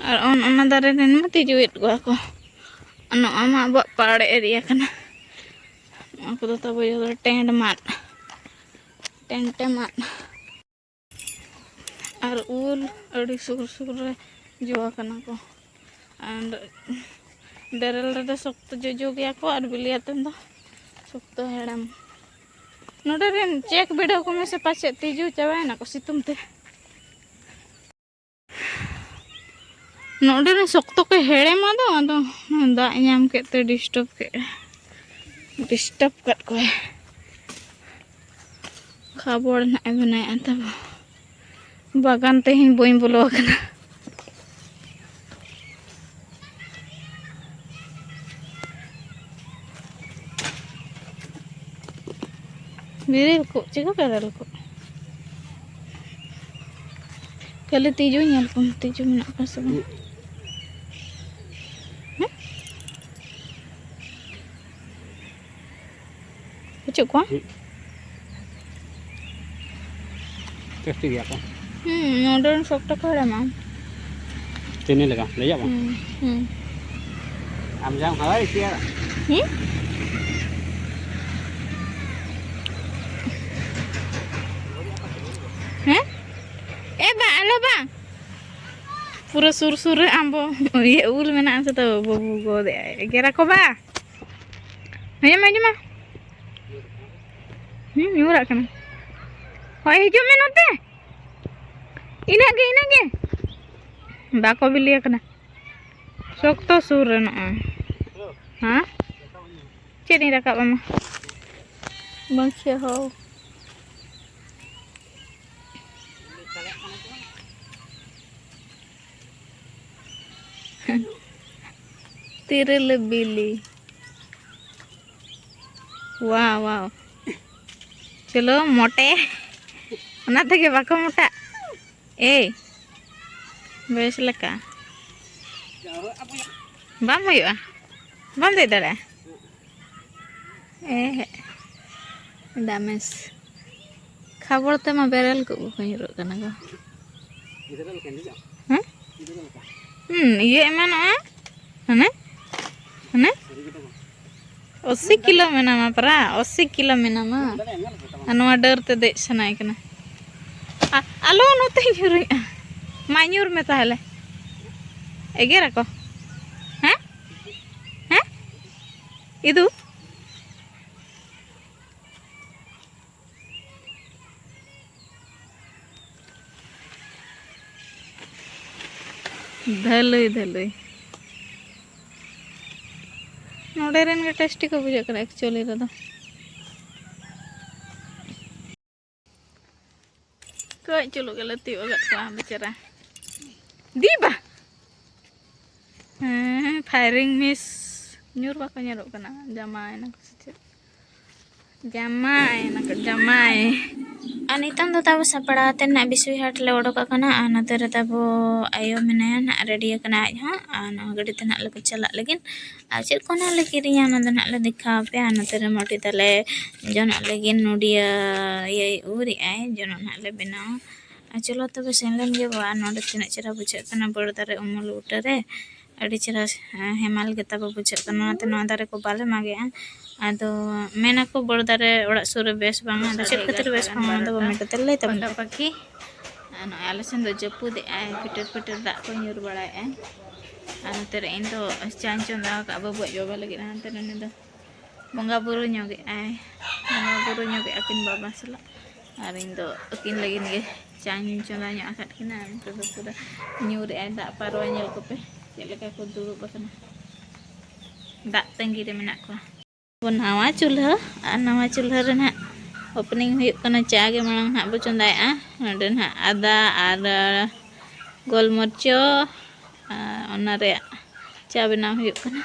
ᱟᱨ ᱚᱱ-, ᱚᱱᱟ ᱫᱟᱨᱮ ᱨᱮᱱ ᱢᱟ ᱛᱤᱡᱩᱭᱮᱫ ᱠᱚᱣᱟ ᱠᱚ᱾ ᱟᱨ ᱱᱚᱣᱟ ᱢᱟ ᱟᱵᱚᱣᱟᱜ ᱯᱟᱲ ᱮᱨᱤᱭᱟ ᱠᱟᱱᱟ᱾ ᱱᱚᱣᱟ ᱠᱚᱫᱚ ᱛᱟᱵᱚ ᱡᱚᱛᱚ ᱴᱮᱸᱰ ᱢᱟᱫ, ᱴᱮᱱᱴᱮ ᱢᱟᱫ᱾ ᱟᱨ ᱩᱞ ᱟᱹᱰᱤ ᱥᱩᱨ ᱥᱩᱨ ᱨᱮ ᱡᱚ ᱟᱠᱟᱱᱟ ᱠᱚ᱾ ᱟᱨ ᱵᱮᱨᱮᱞ ᱨᱮᱫᱚ ᱥᱚᱠᱛᱚ ᱡᱚᱡᱚ ᱜᱮᱭᱟ ᱠᱚ, ᱟᱨ ᱵᱤᱞᱤ ᱟᱛᱮᱱ ᱫᱚ ᱥᱚᱠᱛᱚ ᱦᱮᱲᱮᱢ᱾ ᱱᱚᱰᱮ ᱨᱮᱱ ᱪᱮᱠ ᱵᱤᱰᱟᱹᱣ ᱠᱚᱢᱮ ᱥᱮ ᱯᱟᱪᱮᱫ ᱛᱤᱡᱩ ᱪᱟᱵᱟᱭᱮᱱᱟ ᱠᱚ ᱥᱤᱛᱩᱝ ᱛᱮ᱾ ᱱᱚᱰᱮ ᱨᱮ ᱥᱚᱠᱛᱚ ᱠᱚ ᱦᱮᱲᱮᱢᱟ ᱫᱚ, ᱟᱫᱚ ᱫᱟᱜ ᱧᱟᱢ ᱠᱮᱫ ᱛᱮ ᱰᱤᱥᱴᱟᱵᱽ ᱠᱮᱫ, ᱰᱤᱥᱴᱟᱵᱽ ᱠᱟᱫ ᱠᱚᱣᱟᱭ᱾ ᱠᱷᱟᱵᱚᱲ ᱱᱟᱜ ᱮ ᱵᱮᱱᱟᱣᱮᱫᱼᱟ ᱛᱟᱵᱚ᱾ ᱵᱟᱜᱟᱱ ᱛᱮᱦᱮᱧ ᱵᱟᱹᱧ ᱵᱚᱞᱚ ᱟᱠᱟᱱᱟ᱾ ᱵᱤᱨᱤ ᱨᱩᱠᱩ, ᱪᱤᱠᱟᱹ ᱠᱟᱫᱟ ᱨᱩᱠᱩ? ᱠᱷᱟᱹᱞᱤ ᱛᱤᱡᱩ ᱧᱮᱞ ᱠᱚᱢ, ᱛᱤᱡᱩ ᱢᱮᱱᱟᱜ ᱠᱚᱣᱟ ᱥᱮ ᱵᱟᱝ? ᱦᱮᱸ? ᱵᱟᱹᱪᱩᱜ ᱠᱚᱣᱟ? ᱦᱩᱸ᱾ ᱴᱮᱥᱴᱤ ᱜᱮᱭᱟ ᱠᱚ᱾ ᱦᱩᱸ, ᱱᱚᱰᱮ ᱨᱮᱱ ᱥᱚᱠᱛᱚ ᱠᱚ ᱦᱮᱲᱮᱢᱟ᱾ ᱪᱤᱱᱤ ᱞᱮᱠᱟ, ᱞᱟᱹᱭᱟᱜ ᱵᱟᱝ? ᱦᱩᱸ, ᱦᱩᱸ᱾ ᱟᱢ ᱡᱟᱦᱟᱸᱢ ᱦᱟᱣᱟᱭ ᱤᱥᱤᱭᱟᱨᱟ? ᱦᱮᱸ? ᱦᱮᱸ? ᱮ ᱵᱟ, ᱟᱞᱚ ᱵᱟ᱾ ᱯᱩᱨᱟᱹ ᱥᱩᱨ ᱥᱩᱨ ᱨᱮ ᱟᱢᱵᱚ, ᱤᱭᱟᱹ, ᱩᱞ ᱢᱮᱱᱟᱜᱼᱟ ᱥᱮ ᱛᱚ, ᱵᱟᱹᱵᱩ ᱜᱚᱫ ᱮᱜᱼᱟᱭ᱾ ᱮᱜᱮᱨᱟᱠᱚ ᱵᱟ᱾ ᱦᱮᱸ, ᱢᱟ, ᱢᱟ᱾ ᱦᱩᱸ, ᱧᱩᱨᱟᱜ ᱠᱟᱱᱟ᱾ ᱦᱳᱭ, ᱦᱤᱡᱩᱜ ᱢᱮ ᱱᱚᱛᱮ᱾ ᱤᱱᱟᱹᱜ ᱜᱮ, ᱤᱱᱟᱹᱜ ᱜᱮ᱾ ᱵᱟᱠᱚ ᱵᱤᱞᱤ ᱟᱠᱟᱱᱟ᱾ ᱥᱚᱠᱛᱚ ᱥᱩᱨ ᱨᱮ ᱱᱚᱜᱼᱚᱭ᱾ ᱦᱮᱸ? ᱪᱮᱫ ᱤᱧ ᱨᱟᱠᱟᱵ ᱟᱢᱟ? ᱵᱟᱝ ᱪᱮᱫ ᱦᱚᱸ᱾ ᱛᱤᱨᱤᱞ ᱵᱤᱞᱤ᱾ ᱣᱟᱣ, ᱣᱟᱣ᱾ ᱪᱚᱞᱚ, ᱢᱚᱴᱮ᱾ ᱚᱱᱟ ᱛᱮᱜᱮ ᱵᱟᱠᱚ ᱢᱚᱴᱟᱜ᱾ ᱮᱭ, ᱵᱮᱥ ᱞᱮᱠᱟ᱾ ᱵᱟᱢ ᱦᱩᱭᱩᱜᱼᱟ? ᱵᱟᱢ ᱫᱮᱡ ᱫᱟᱲᱮᱭᱟᱜᱼᱟ? ᱮ ᱦᱮᱸ, ᱰᱟᱢᱮᱥ᱾ ᱠᱷᱟᱵᱚᱲ ᱛᱮᱢᱟ ᱵᱮᱨᱮᱞ ᱠᱚ ᱠᱚ ᱧᱩᱨᱩᱜ ᱠᱟᱱᱟ ᱠᱚ᱾ ᱦᱮᱸ? ᱦᱩᱸ, ᱤᱭᱟᱹ ᱮᱢᱟᱱᱚᱜᱼᱟ᱾ ᱦᱟᱱᱮ? ᱦᱟᱱᱮ? ᱟᱥᱤ ᱠᱤᱞᱳ ᱢᱮᱱᱟᱢᱟ ᱯᱟᱨᱟ, ᱟᱥᱤ ᱠᱤᱞᱳ ᱢᱮᱱᱟᱢᱟ᱾ ᱟᱨ ᱱᱚᱣᱟ ᱰᱟᱹᱨ ᱛᱮ ᱫᱮᱡ ᱥᱟᱱᱟᱭᱮ ᱠᱟᱱᱟ᱾ ᱟ-, ᱟᱞᱚ ᱱᱚᱛᱮ ᱧᱩᱨᱩᱧᱟ᱾ ᱢᱟ ᱧᱩᱨ ᱢᱮ ᱛᱟᱦᱚᱞᱮ᱾ ᱮᱜᱮᱨᱟᱠᱚ᱾ ᱦᱮᱸ? ᱦᱮᱸ? ᱤᱫᱩ? ᱫᱷᱟᱹᱞᱩᱭ, ᱫᱷᱟᱹᱞᱩᱭ᱾ ᱱᱚᱰᱮ ᱨᱮᱱ ᱜᱮ ᱴᱮᱥᱴᱤ ᱠᱚ ᱵᱩᱡᱷᱟᱹᱜ ᱠᱟᱱᱟ actually ᱨᱮᱫᱚ᱾ ᱠᱟᱹᱡ ᱪᱩᱞᱩᱜ ᱜᱮᱞᱮ ᱛᱤᱭᱳᱜ ᱟᱠᱟᱫ ᱠᱚᱣᱟ ᱵᱮᱪᱟᱨᱟ᱾ ᱫᱤ ᱵᱟ! ᱦᱮᱸ, firing miss᱾ ᱧᱩᱨ ᱵᱟᱠᱚ ᱧᱩᱨᱩᱜ ᱠᱟᱱᱟ᱾ ᱡᱟᱢᱟᱭᱮᱱᱟ ᱠᱚ ᱥᱮ ᱪᱮᱫ? ᱡᱟᱢᱟᱭᱮᱱᱟ ᱠᱚ, ᱡᱟᱢᱟᱭ᱾ ᱟᱨ ᱱᱤᱛᱚᱝ ᱫᱚ ᱛᱟᱵᱚ ᱥᱟᱯᱲᱟᱣ ᱛᱮ ᱱᱟᱜ ᱵᱤᱥᱩᱭ ᱦᱟᱴ ᱞᱮ ᱚᱰᱚᱠ ᱟᱠᱟᱱᱟ᱾ ᱟᱨ ᱱᱚᱛᱮ ᱨᱮ ᱛᱟᱵᱚ ᱟᱭᱳ ᱢᱮᱱᱟᱭᱟ ᱱᱟᱜ, ᱨᱮᱰᱤ ᱟᱠᱟᱱᱟ ᱟᱡ ᱦᱚᱸ᱾ ᱟᱨ ᱱᱚᱣᱟ ᱜᱟᱹᱰᱤ ᱛᱮ ᱱᱟᱜ ᱞᱮ ᱪᱟᱞᱟᱜ ᱞᱟᱹᱜᱤᱫ᱾ ᱟᱨ ᱪᱮᱫ ᱠᱚ ᱱᱟᱜ ᱞᱮ ᱠᱤᱨᱤᱧᱟ, ᱚᱱᱟ ᱫᱚ ᱱᱟᱜ ᱞᱮ ᱫᱮᱠᱷᱟᱣ ᱟᱯᱮᱭᱟ᱾ ᱟᱨ ᱱᱚᱛᱮ ᱨᱮ ᱢᱚᱴᱤ ᱛᱟᱞᱮ ᱡᱚᱱᱚᱜ ᱞᱟᱹᱜᱤᱫ ᱱᱚᱰᱤᱭᱟ ᱤᱭᱟᱹᱭ ᱩᱨᱮᱜᱼᱟᱭ, ᱡᱚᱱᱚᱜ ᱱᱟᱜ ᱞᱮ ᱵᱮᱱᱟᱣᱟ᱾ ᱟᱨ ᱪᱚᱞᱚ ᱛᱚᱵᱮ ᱥᱮᱱ ᱞᱮᱱ ᱜᱮ ᱵᱚ᱾ ᱟᱨ ᱱᱚᱰᱮ ᱛᱤᱱᱟᱹᱜ ᱪᱮᱦᱨᱟ ᱵᱩᱡᱷᱟᱹᱜ ᱠᱟᱱᱟ, ᱵᱟᱹᱲ ᱫᱟᱨᱮ ᱩᱢᱩᱞ ᱵᱩᱴᱟᱹ ᱨᱮ᱾ ᱟᱹᱰᱤ ᱪᱮᱦᱨᱟ, ᱦᱮᱸ, ᱦᱮᱢᱟᱞ ᱜᱮ ᱛᱟᱵᱚ ᱵᱩᱡᱷᱟᱹᱜ ᱠᱟᱱᱟ, ᱚᱱᱟᱛᱮ ᱱᱚᱣᱟ ᱫᱟᱨᱮ ᱠᱚ ᱵᱟᱞᱮ ᱢᱟᱜᱮᱜᱼᱟ᱾ ᱟᱫᱚ ᱢᱮᱱᱟᱠᱚ ᱵᱚᱲ ᱫᱟᱨᱮ ᱚᱲᱟᱜ ᱥᱩᱨ ᱨᱮ ᱵᱮᱥ ᱵᱟᱝᱟ, ᱟᱫᱚ ᱪᱮᱫ ᱠᱷᱟᱹᱛᱤᱨ ᱵᱮᱥ ᱵᱟᱝᱟ, ᱚᱱᱟ ᱫᱚ ᱵᱟᱹᱧ ᱢᱮᱱ ᱠᱟᱛᱮ ᱞᱟᱹᱭ ᱛᱟᱵᱚᱱ ᱯᱮ᱾ ᱯᱟᱠᱷᱤ, ᱟᱨ ᱱᱚᱜᱼᱚᱭ ᱟᱞᱮ ᱥᱮᱱ ᱫᱚ ᱡᱟᱹᱯᱩᱫᱮᱜᱼᱟᱭ, ᱯᱷᱤᱴᱤᱨ ᱯᱷᱤᱴᱤᱨ ᱫᱟᱜ ᱠᱚ ᱧᱩᱨ ᱵᱟᱲᱟᱭᱮᱜᱼᱟᱭ᱾ ᱟᱨ ᱱᱚᱛᱮ ᱨᱮ ᱤᱧ ᱫᱚ ᱪᱟᱧ ᱪᱚᱸᱫᱟ ᱟᱠᱟᱫ ᱵᱟᱹᱵᱩ ᱟᱡ ᱵᱟᱵᱟ ᱞᱟᱹᱜᱤᱫ, ᱟᱨ ᱱᱚᱛᱮ ᱨᱮ ᱩᱱᱤ ᱫᱚ ᱵᱚᱸᱜᱟ ᱵᱩᱨᱩ ᱧᱚᱜᱮᱜᱼᱟᱭ, ᱵᱚᱸᱜᱟ ᱵᱩᱨᱩ ᱧᱚᱜᱮᱜᱼᱟ ᱠᱤᱱ ᱵᱟᱵᱟ ᱥᱟᱞᱟᱜ᱾ ᱟᱨ ᱤᱧ ᱫᱚ ᱟᱹᱠᱤᱱ ᱞᱟᱹᱜᱤᱫ ᱜᱮ ᱪᱟᱧ ᱪᱚᱸᱫᱟ ᱧᱚᱜ ᱟᱠᱟᱫ ᱠᱤᱱᱟ᱾ ᱟᱨ ᱱᱤᱛᱚᱜ ᱫᱚ ᱯᱩᱨᱟᱹ ᱧᱩᱨᱮᱜᱼᱟᱭ ᱫᱟᱜ, ᱯᱟᱨᱣᱟ ᱧᱮᱞ ᱠᱚᱯᱮ ᱪᱮᱫ ᱞᱮᱠᱟ ᱠᱚ ᱫᱩᱲᱩᱵ ᱟᱠᱟᱱᱟ, ᱫᱟᱜ ᱛᱟᱺᱜᱤ ᱨᱮ ᱢᱮᱱᱟᱜ ᱠᱚᱣᱟ᱾ ᱱᱟᱣᱟ ᱪᱩᱞᱦᱟᱹ, ᱟᱨ ᱱᱟᱣᱟ ᱪᱩᱞᱦᱟᱹ ᱨᱮ ᱱᱟᱦᱟᱜ opening ᱦᱩᱭᱩᱜ ᱠᱟᱱᱟ᱾ ᱪᱟ ᱜᱮ ᱢᱟᱲᱟᱝ ᱱᱟᱦᱟᱜ ᱵᱚ ᱪᱚᱸᱫᱟᱭᱮᱜᱼᱟ᱾ ᱱᱚᱸᱰᱮ ᱱᱟᱦᱟᱜ ᱟᱫᱟ ᱟᱨ ᱜᱳᱞᱢᱚᱨᱤᱪ, ᱟᱨ ᱚᱱᱟ ᱨᱮᱭᱟᱜ ᱪᱟ ᱵᱮᱱᱟᱣ ᱦᱩᱭᱩᱜ ᱠᱟᱱᱟ᱾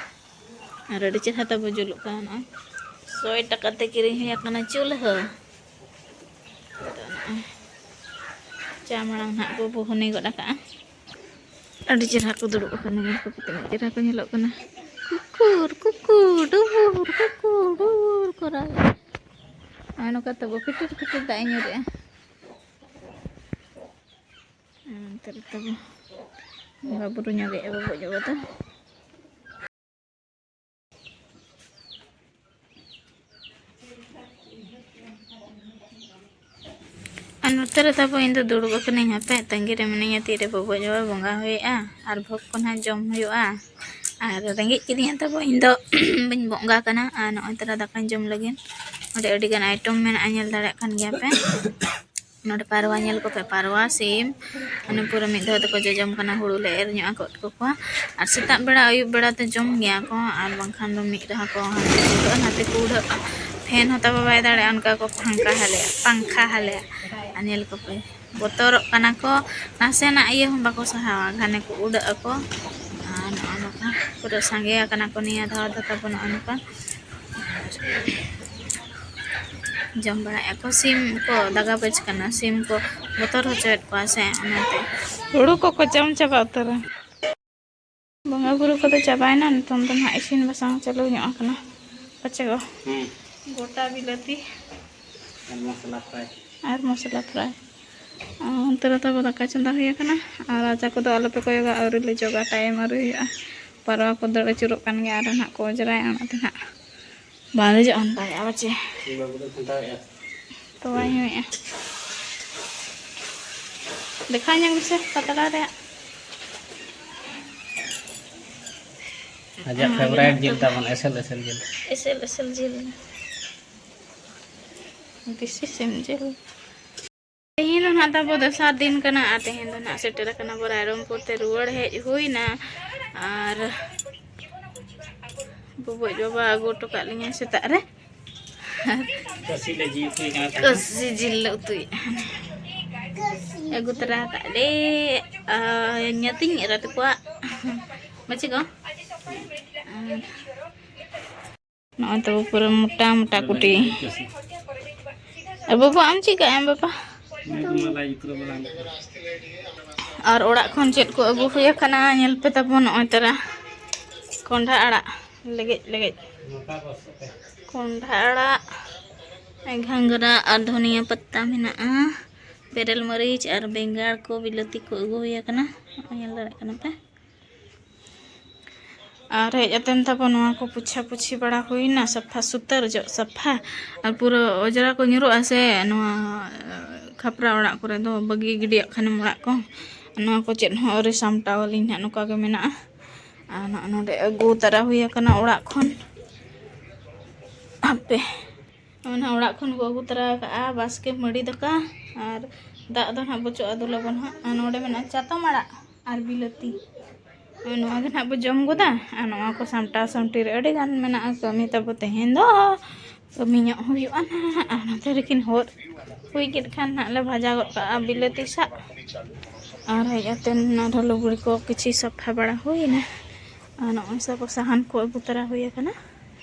ᱟᱨ ᱟᱹᱰᱤ ᱪᱮᱦᱨᱟ ᱛᱟᱵᱚ ᱡᱩᱞᱩᱜ ᱠᱟᱱᱟ ᱱᱚᱜᱼᱚᱭ᱾ ᱥᱚᱭ ᱴᱟᱠᱟ ᱛᱮ ᱠᱤᱨᱤᱧ ᱦᱩᱭ ᱟᱠᱟᱱᱟ ᱪᱩᱞᱦᱟᱹ᱾ ᱟᱫᱚ ᱱᱚᱜᱼᱚᱭ ᱪᱟ ᱢᱟᱲᱟᱝ ᱱᱟᱦᱟᱜ ᱵᱚ ᱵᱩᱦᱩᱱᱤ ᱜᱚᱫ ᱟᱠᱟᱜᱼᱟ᱾ ᱟᱹᱰᱤ ᱪᱮᱦᱨᱟ ᱠᱚ ᱫᱩᱲᱩᱵ ᱟᱠᱟᱱᱟ, ᱧᱮᱞ ᱠᱚᱯᱮ ᱛᱤᱱᱟᱹᱜ ᱪᱮᱦᱨᱟ ᱠᱚ ᱧᱮᱞᱚᱜ ᱠᱟᱱᱟ᱾ ᱠᱩᱠᱩᱨ, ᱠᱩᱠᱩᱨ, ᱰᱩᱵᱩᱨ, ᱠᱩᱠᱩᱨ, ᱰᱩᱵᱩᱨ ᱠᱚ ᱨᱟᱜᱮᱜᱼᱟ᱾ ᱟᱨ ᱱᱚᱝᱠᱟ ᱛᱟᱵᱚ ᱯᱷᱤᱴᱤᱨ ᱯᱷᱤᱴᱤᱨ ᱫᱟᱜ ᱮ ᱧᱩᱨᱮᱜᱼᱟ᱾ ᱟᱨ ᱱᱚᱱᱛᱮ ᱨᱮ ᱛᱟᱵᱚ ᱵᱚᱸᱜᱟ ᱵᱩᱨᱩ ᱧᱚᱜᱮᱜᱼᱟ ᱵᱟᱵᱩ ᱟᱡ ᱵᱟᱵᱟ ᱫᱚ᱾ ᱟᱨ ᱱᱚᱛᱮ ᱨᱮ ᱛᱟᱵᱚ ᱤᱧ ᱫᱚ ᱫᱩᱲᱩᱵ ᱟᱠᱟᱱᱟᱹᱧ, ᱦᱟᱯᱮ ᱛᱟᱺᱜᱤ ᱨᱮ ᱢᱤᱱᱟᱹᱧᱟ, ᱛᱤᱨᱮ ᱵᱟᱵᱩ ᱟᱡ ᱵᱟᱵᱟ ᱵᱚᱸᱜᱟ ᱦᱩᱭᱩᱜᱼᱟ ᱟᱨ ᱵᱷᱳᱜᱽ ᱠᱚ ᱱᱟᱦᱟᱜ ᱡᱚᱢ ᱦᱩᱭᱩᱜᱼᱟ᱾ ᱟᱨ ᱨᱮᱸᱜᱮᱡ ᱠᱤᱫᱤᱧᱟ ᱛᱟᱵᱚ, ᱤᱧ ᱫᱚ ᱵᱟᱹᱧ ᱵᱚᱸᱜᱟ ᱠᱟᱱᱟ᱾ ᱟᱨ ᱱᱚᱜᱼᱚᱭ ᱛᱟᱨᱟ ᱫᱟᱠᱟᱧ ᱡᱚᱢ ᱞᱟᱹᱜᱤᱫ᱾ ᱚᱸᱰᱮ ᱟᱹᱰᱤ ᱜᱟᱱ item ᱢᱮᱱᱟᱜᱼᱟ, ᱧᱮᱞ ᱫᱟᱲᱮᱭᱟᱜ ᱠᱟᱱ ᱜᱮᱭᱟ ᱯᱮ᱾ ᱱᱚᱰᱮ ᱯᱟᱨᱣᱟ ᱧᱮᱞ ᱠᱚᱯᱮ, ᱯᱟᱨᱣᱟ, ᱥᱤᱢ, ᱢᱟᱱᱮ ᱯᱩᱨᱟᱹ ᱢᱤᱫ ᱫᱷᱟᱣ ᱛᱮᱠᱚ ᱡᱚᱡᱚᱢ ᱠᱟᱱᱟ, ᱦᱩᱲᱩ ᱞᱮ ᱮᱨ ᱧᱚᱜ ᱟᱠᱚ ᱠᱚᱣᱟ᱾ ᱟᱨ ᱥᱮᱛᱟᱜ ᱵᱮᱲᱟ ᱟᱹᱭᱩᱵ ᱵᱮᱲᱟ ᱛᱮ ᱡᱚᱢ ᱜᱮᱭᱟ ᱠᱚ, ᱟᱨ ᱵᱟᱝᱠᱷᱟᱱ ᱫᱚ ᱢᱤᱫ ᱨᱮᱦᱚᱸ ᱠᱚ ᱦᱟᱱᱛᱮ ᱠᱚ ᱩᱰᱟᱹᱜᱼᱟ, ᱱᱟᱛᱮ ᱠᱚ ᱩᱰᱟᱹᱜᱼᱟ᱾ ᱯᱷᱮᱱ ᱦᱚᱸ ᱛᱟᱵᱚ ᱵᱟᱭ ᱫᱟᱲᱮᱭᱟᱜᱼᱟ, ᱚᱱᱠᱟ ᱠᱚ ᱯᱷᱟᱝᱠᱟ ᱦᱟᱞᱮᱜᱼᱟ, ᱯᱟᱝᱠᱷᱟ ᱦᱟᱞᱮᱜᱼᱟ᱾ ᱟᱨ ᱧᱮᱞ ᱠᱚᱯᱮ, ᱵᱚᱛᱚᱨᱚᱜ ᱠᱟᱱᱟ ᱠᱚ, ᱱᱟᱥᱮᱱᱟᱜ ᱤᱭᱟᱹ ᱦᱚᱸ ᱵᱟᱠᱚ ᱥᱟᱦᱟᱣᱟ, ᱜᱷᱟᱱᱮ ᱠᱚ ᱩᱰᱟᱹᱜ ᱟᱠᱚ᱾ ᱟᱨ ᱱᱚᱜᱼᱚ ᱱᱚᱝᱠᱟ ᱯᱩᱨᱟᱹ ᱥᱟᱸᱜᱮ ᱟᱠᱟᱱᱟ ᱠᱚ ᱱᱤᱭᱟᱹ ᱫᱷᱟᱣ ᱫᱚ ᱛᱟᱵᱚ, ᱱᱚᱜᱼᱚ ᱱᱚᱝᱠᱟ᱾ ᱡᱚᱢ ᱵᱟᱲᱟᱭᱮᱫᱼᱟ ᱠᱚ᱾ ᱥᱤᱢ ᱠᱚ ᱫᱟᱜᱟ ᱵᱟᱡᱽ ᱠᱟᱱᱟ, ᱥᱤᱢ ᱠᱚ ᱵᱚᱛᱚᱨ ᱦᱚᱪᱚᱭᱮᱫ ᱠᱚᱣᱟ ᱥᱮ, ᱚᱱᱟᱛᱮ ᱦᱩᱲᱩ ᱠᱚᱠᱚ ᱡᱚᱢ ᱪᱟᱵᱟ ᱩᱛᱟᱹᱨᱟ᱾ ᱵᱚᱸᱜᱟ ᱵᱩᱨᱩ ᱠᱚᱫᱚ ᱪᱟᱵᱟᱭᱮᱱᱟ, ᱱᱤᱛᱚᱝ ᱫᱚ ᱱᱟᱦᱟᱜ ᱤᱥᱤᱱ ᱵᱟᱥᱟᱝ ᱪᱟᱹᱞᱩ ᱧᱚᱜ ᱟᱠᱟᱱᱟ᱾ ᱯᱟᱪᱮ ᱜᱚ? ᱦᱩᱸ᱾ ᱜᱚᱴᱟ ᱵᱤᱞᱟᱹᱛᱤ ᱟᱨ ᱢᱚᱥᱞᱟ fry᱾ ᱟᱨ ᱢᱚᱥᱞᱟ fry᱾ ᱚᱱᱛᱮ ᱨᱮ ᱛᱟᱵᱚ ᱫᱟᱠᱟ ᱪᱚᱸᱫᱟ ᱦᱩᱭ ᱟᱠᱟᱱᱟ᱾ ᱟᱨ ᱨᱟᱪᱟ ᱠᱚᱫᱚ ᱟᱞᱚᱯᱮ ᱠᱚᱭᱚᱜᱟ, ᱟᱹᱣᱨᱤ ᱞᱮ ᱡᱚᱜᱟ, ᱴᱟᱭᱤᱢ ᱟᱹᱣᱨᱤ ᱦᱩᱭᱩᱜᱼᱟ᱾ ᱯᱟᱨᱣᱟ ᱠᱚ ᱫᱟᱹᱲ ᱟᱹᱪᱩᱨᱚᱜ ᱠᱟᱱ ᱜᱮᱭᱟ, ᱟᱨ ᱱᱟᱦᱟᱜ ᱠᱚ ᱚᱡᱽᱨᱟᱭᱟ, ᱚᱱᱟᱛᱮ ᱱᱟᱦᱟᱜ ᱵᱟᱞᱮ ᱡᱚᱜ ᱦᱟᱱᱛᱟᱲᱮᱜᱼᱟ ᱵᱟᱪᱮ᱾ ᱤᱧ ᱵᱟᱹᱵᱩ ᱫᱚ ᱥᱟᱱᱛᱟᱲᱮᱜᱼᱟ᱾ ᱛᱚᱣᱟᱭ ᱧᱩᱭᱮᱜᱼᱟ᱾ ᱫᱮᱠᱷᱟᱣ ᱧᱚᱜ ᱢᱮᱥᱮ ᱯᱟᱛᱲᱟ ᱨᱮᱭᱟᱜ᱾ ᱟᱡᱟᱜ ᱦᱮᱸ, ᱯᱷᱮᱵᱟᱨᱟᱭᱤᱴ ᱡᱤᱞ ᱛᱟᱵᱚᱱ, ᱮᱥᱮᱞ ᱮᱥᱮᱞ ᱡᱤᱞ᱾ ᱮᱥᱮᱞ ᱮᱥᱮᱞ ᱡᱤᱞ᱾ ᱫᱮᱥᱤ ᱥᱤᱢ ᱡᱤᱞ᱾ ᱛᱮᱦᱮᱧ ᱫᱚ ᱱᱟᱦᱟᱜ ᱛᱟᱵᱚ ᱫᱚᱥᱟᱨ ᱫᱤᱱ ᱠᱟᱱᱟ, ᱟᱨ ᱛᱮᱦᱮᱧ ᱫᱚ ᱱᱟᱦᱟᱜ ᱥᱮᱴᱮᱨ ᱟᱠᱟᱱᱟ ᱵᱚ ᱨᱟᱭᱨᱚᱝᱯᱩᱨ ᱛᱮ ᱨᱩᱣᱟᱹᱲ ᱦᱮᱡ ᱦᱩᱭᱱᱟ᱾ ᱟᱨ ᱵᱚᱵᱚᱡ ᱵᱟᱵᱟ ᱟᱹᱜᱩ ᱦᱚᱴᱚ ᱠᱟᱜ ᱞᱤᱧᱟᱹ ᱥᱮᱛᱟᱜ ᱨᱮ᱾ ᱠᱟᱹᱥᱤ ᱞᱮ ᱡᱤᱞ ᱩᱛᱩᱭ ᱠᱟᱱᱟ ᱛᱟᱦᱮᱸ᱾ ᱠᱟᱹᱥᱤ ᱡᱤᱞ ᱞᱮ ᱩᱛᱩᱭᱮᱫᱼᱟ᱾ ᱟᱹᱜᱩ ᱛᱚᱨᱟ ᱟᱠᱟᱫ ᱞᱮ, ᱟᱨ ᱧᱟᱛᱤᱧ ᱮᱨᱟ ᱛᱟᱠᱚᱣᱟᱜ᱾ ᱢᱟᱹᱪᱤ ᱠᱚ᱾ ᱟᱨ ᱱᱚᱜᱼᱚᱭ ᱛᱟᱵᱚ ᱯᱩᱨᱟᱹ ᱢᱚᱴᱟ ᱢᱚᱴᱟ ᱠᱩᱴᱤ᱾ ᱮ ᱵᱟᱵᱟ, ᱟᱢ ᱪᱮᱫ ᱠᱟᱜ ᱟᱢ ᱵᱟᱵᱟ? ᱟᱨ ᱚᱲᱟᱜ ᱠᱷᱚᱱ ᱪᱮᱫ ᱠᱚ ᱟᱹᱜᱩ ᱦᱩᱭ ᱟᱠᱟᱱᱟ, ᱧᱮᱞ ᱯᱮ ᱛᱟᱵᱚᱱ᱾ ᱱᱚᱜᱼᱚᱭ ᱛᱟᱨᱟ ᱠᱚᱸᱰᱷᱟ ᱟᱲᱟᱜ ᱞᱮᱜᱮᱡ ᱞᱮᱜᱮᱡ, ᱠᱚᱸᱰᱷᱟ ᱟᱲᱟᱜ, ᱜᱷᱟᱸᱜᱽᱨᱟ ᱟᱨ ᱫᱷᱚᱱᱤᱭᱟᱹ ᱯᱟᱛᱟ ᱢᱮᱱᱟᱜᱼᱟ, ᱵᱮᱨᱮᱞ ᱢᱟᱹᱨᱤᱪ ᱟᱨ ᱵᱮᱸᱜᱟᱲ ᱠᱚ, ᱵᱤᱞᱟᱹᱛᱤ ᱠᱚ ᱟᱹᱜᱩ ᱦᱩᱭ ᱟᱠᱟᱱᱟ᱾ ᱱᱚᱜᱼᱚᱭ ᱧᱮᱞ ᱫᱟᱲᱮᱭᱟᱜ ᱠᱟᱱᱟ ᱯᱮ᱾ ᱟᱨ ᱦᱮᱡ ᱟᱛᱮᱱ ᱛᱟᱵᱚ ᱱᱚᱣᱟ ᱠᱚ ᱯᱩᱪᱷᱟ ᱯᱩᱪᱷᱤ ᱵᱟᱲᱟ ᱦᱩᱭᱱᱟ, ᱥᱟᱯᱷᱟ ᱥᱩᱛᱟᱹᱨ ᱡᱚᱜ ᱥᱟᱯᱷᱟ᱾ ᱟᱨ ᱯᱩᱨᱟᱹ ᱚᱡᱽᱨᱟ ᱠᱚ ᱧᱩᱨᱩᱜᱼᱟ ᱥᱮ ᱱᱚᱣᱟ, ᱮ, ᱠᱷᱟᱯᱨᱟ ᱚᱲᱟᱜ ᱠᱚᱨᱮ ᱫᱚ ᱵᱟᱹᱜᱤ ᱜᱤᱰᱤᱭᱟᱜ ᱠᱷᱟᱱᱮᱢ ᱚᱲᱟᱜ ᱠᱚ᱾ ᱱᱚᱣᱟ ᱠᱚ ᱪᱮᱫ ᱦᱚᱸ ᱟᱹᱣᱨᱤ ᱥᱟᱢᱴᱟᱣ ᱟᱹᱞᱤᱧ ᱦᱟᱸᱜ, ᱱᱚᱝᱠᱟ ᱜᱮ ᱢᱮᱱᱟᱜᱼᱟ᱾ ᱟᱨ ᱱᱚᱜᱼᱚ ᱱᱚᱰᱮ ᱟᱹᱜᱩ ᱛᱟᱨᱟ ᱦᱩᱭ ᱟᱠᱟᱱᱟ ᱚᱲᱟᱜ ᱠᱷᱚᱱ᱾ ᱦᱟᱯᱮ, ᱱᱚᱜᱼᱚᱭ ᱱᱟᱦᱟᱜ ᱚᱲᱟᱜ ᱠᱷᱚᱱ ᱠᱚ ᱟᱹᱜᱩ ᱛᱚᱨᱟ ᱟᱠᱟᱫᱼᱟ ᱵᱟᱥᱠᱮ ᱢᱟᱹᱰᱤ ᱫᱟᱠᱟ, ᱟᱨ ᱫᱟᱜ ᱫᱚ ᱱᱟᱦᱟᱜ ᱵᱚ ᱪᱚ ᱟᱹᱫᱩ ᱞᱟᱵᱚᱱ ᱦᱟᱸᱜ᱾ ᱟᱨ ᱱᱚᱰᱮ ᱢᱮᱱᱟᱜᱼᱟ ᱪᱟᱛᱚᱢ ᱟᱲᱟᱜ ᱟᱨ ᱵᱤᱞᱟᱹᱛᱤ᱾ ᱱᱚᱜᱼᱚᱭ ᱱᱚᱣᱟ ᱜᱮ ᱱᱟᱦᱟᱜ ᱵᱚ ᱡᱚᱢ ᱜᱚᱫᱟ, ᱟᱨ ᱱᱚᱣᱟ ᱠᱚ ᱥᱟᱢᱴᱟᱣ ᱥᱟᱢᱴᱤ ᱨᱮ ᱟᱹᱰᱤ ᱜᱟᱱ ᱢᱮᱱᱟᱜᱼᱟ ᱠᱟᱹᱢᱤ ᱛᱟᱵᱚ ᱛᱮᱦᱮᱧ ᱫᱚ᱾ ᱠᱟᱹᱢᱤ ᱧᱚᱜ ᱦᱩᱭᱩᱜᱼᱟ ᱱᱟᱦᱟᱜ, ᱟᱨ ᱱᱚᱛᱮ ᱨᱮᱠᱤᱱ ᱦᱚᱫ ᱦᱩᱭ ᱠᱮᱫ ᱠᱷᱟᱱ ᱱᱟᱦᱟᱜ ᱞᱮ ᱵᱷᱟᱡᱟ ᱜᱚᱫ ᱠᱟᱜᱼᱟ ᱵᱤᱞᱟᱹᱛᱤ ᱥᱟᱜ᱾ ᱟᱨ ᱦᱮᱡ ᱟᱛᱮᱱ ᱟᱨᱦᱚᱸ ᱞᱩᱜᱽᱲᱤ ᱠᱚ ᱠᱤᱪᱷᱤ ᱥᱟᱯᱷᱟ ᱵᱟᱲᱟ ᱦᱩᱭᱱᱟ, ᱟᱨ ᱱᱚᱜᱼᱚᱭ ᱥᱟᱵᱚ ᱥᱟᱦᱟᱱ ᱠᱚ ᱟᱹᱜᱩ ᱛᱚᱨᱟ ᱦᱩᱭ ᱟᱠᱟᱱᱟ᱾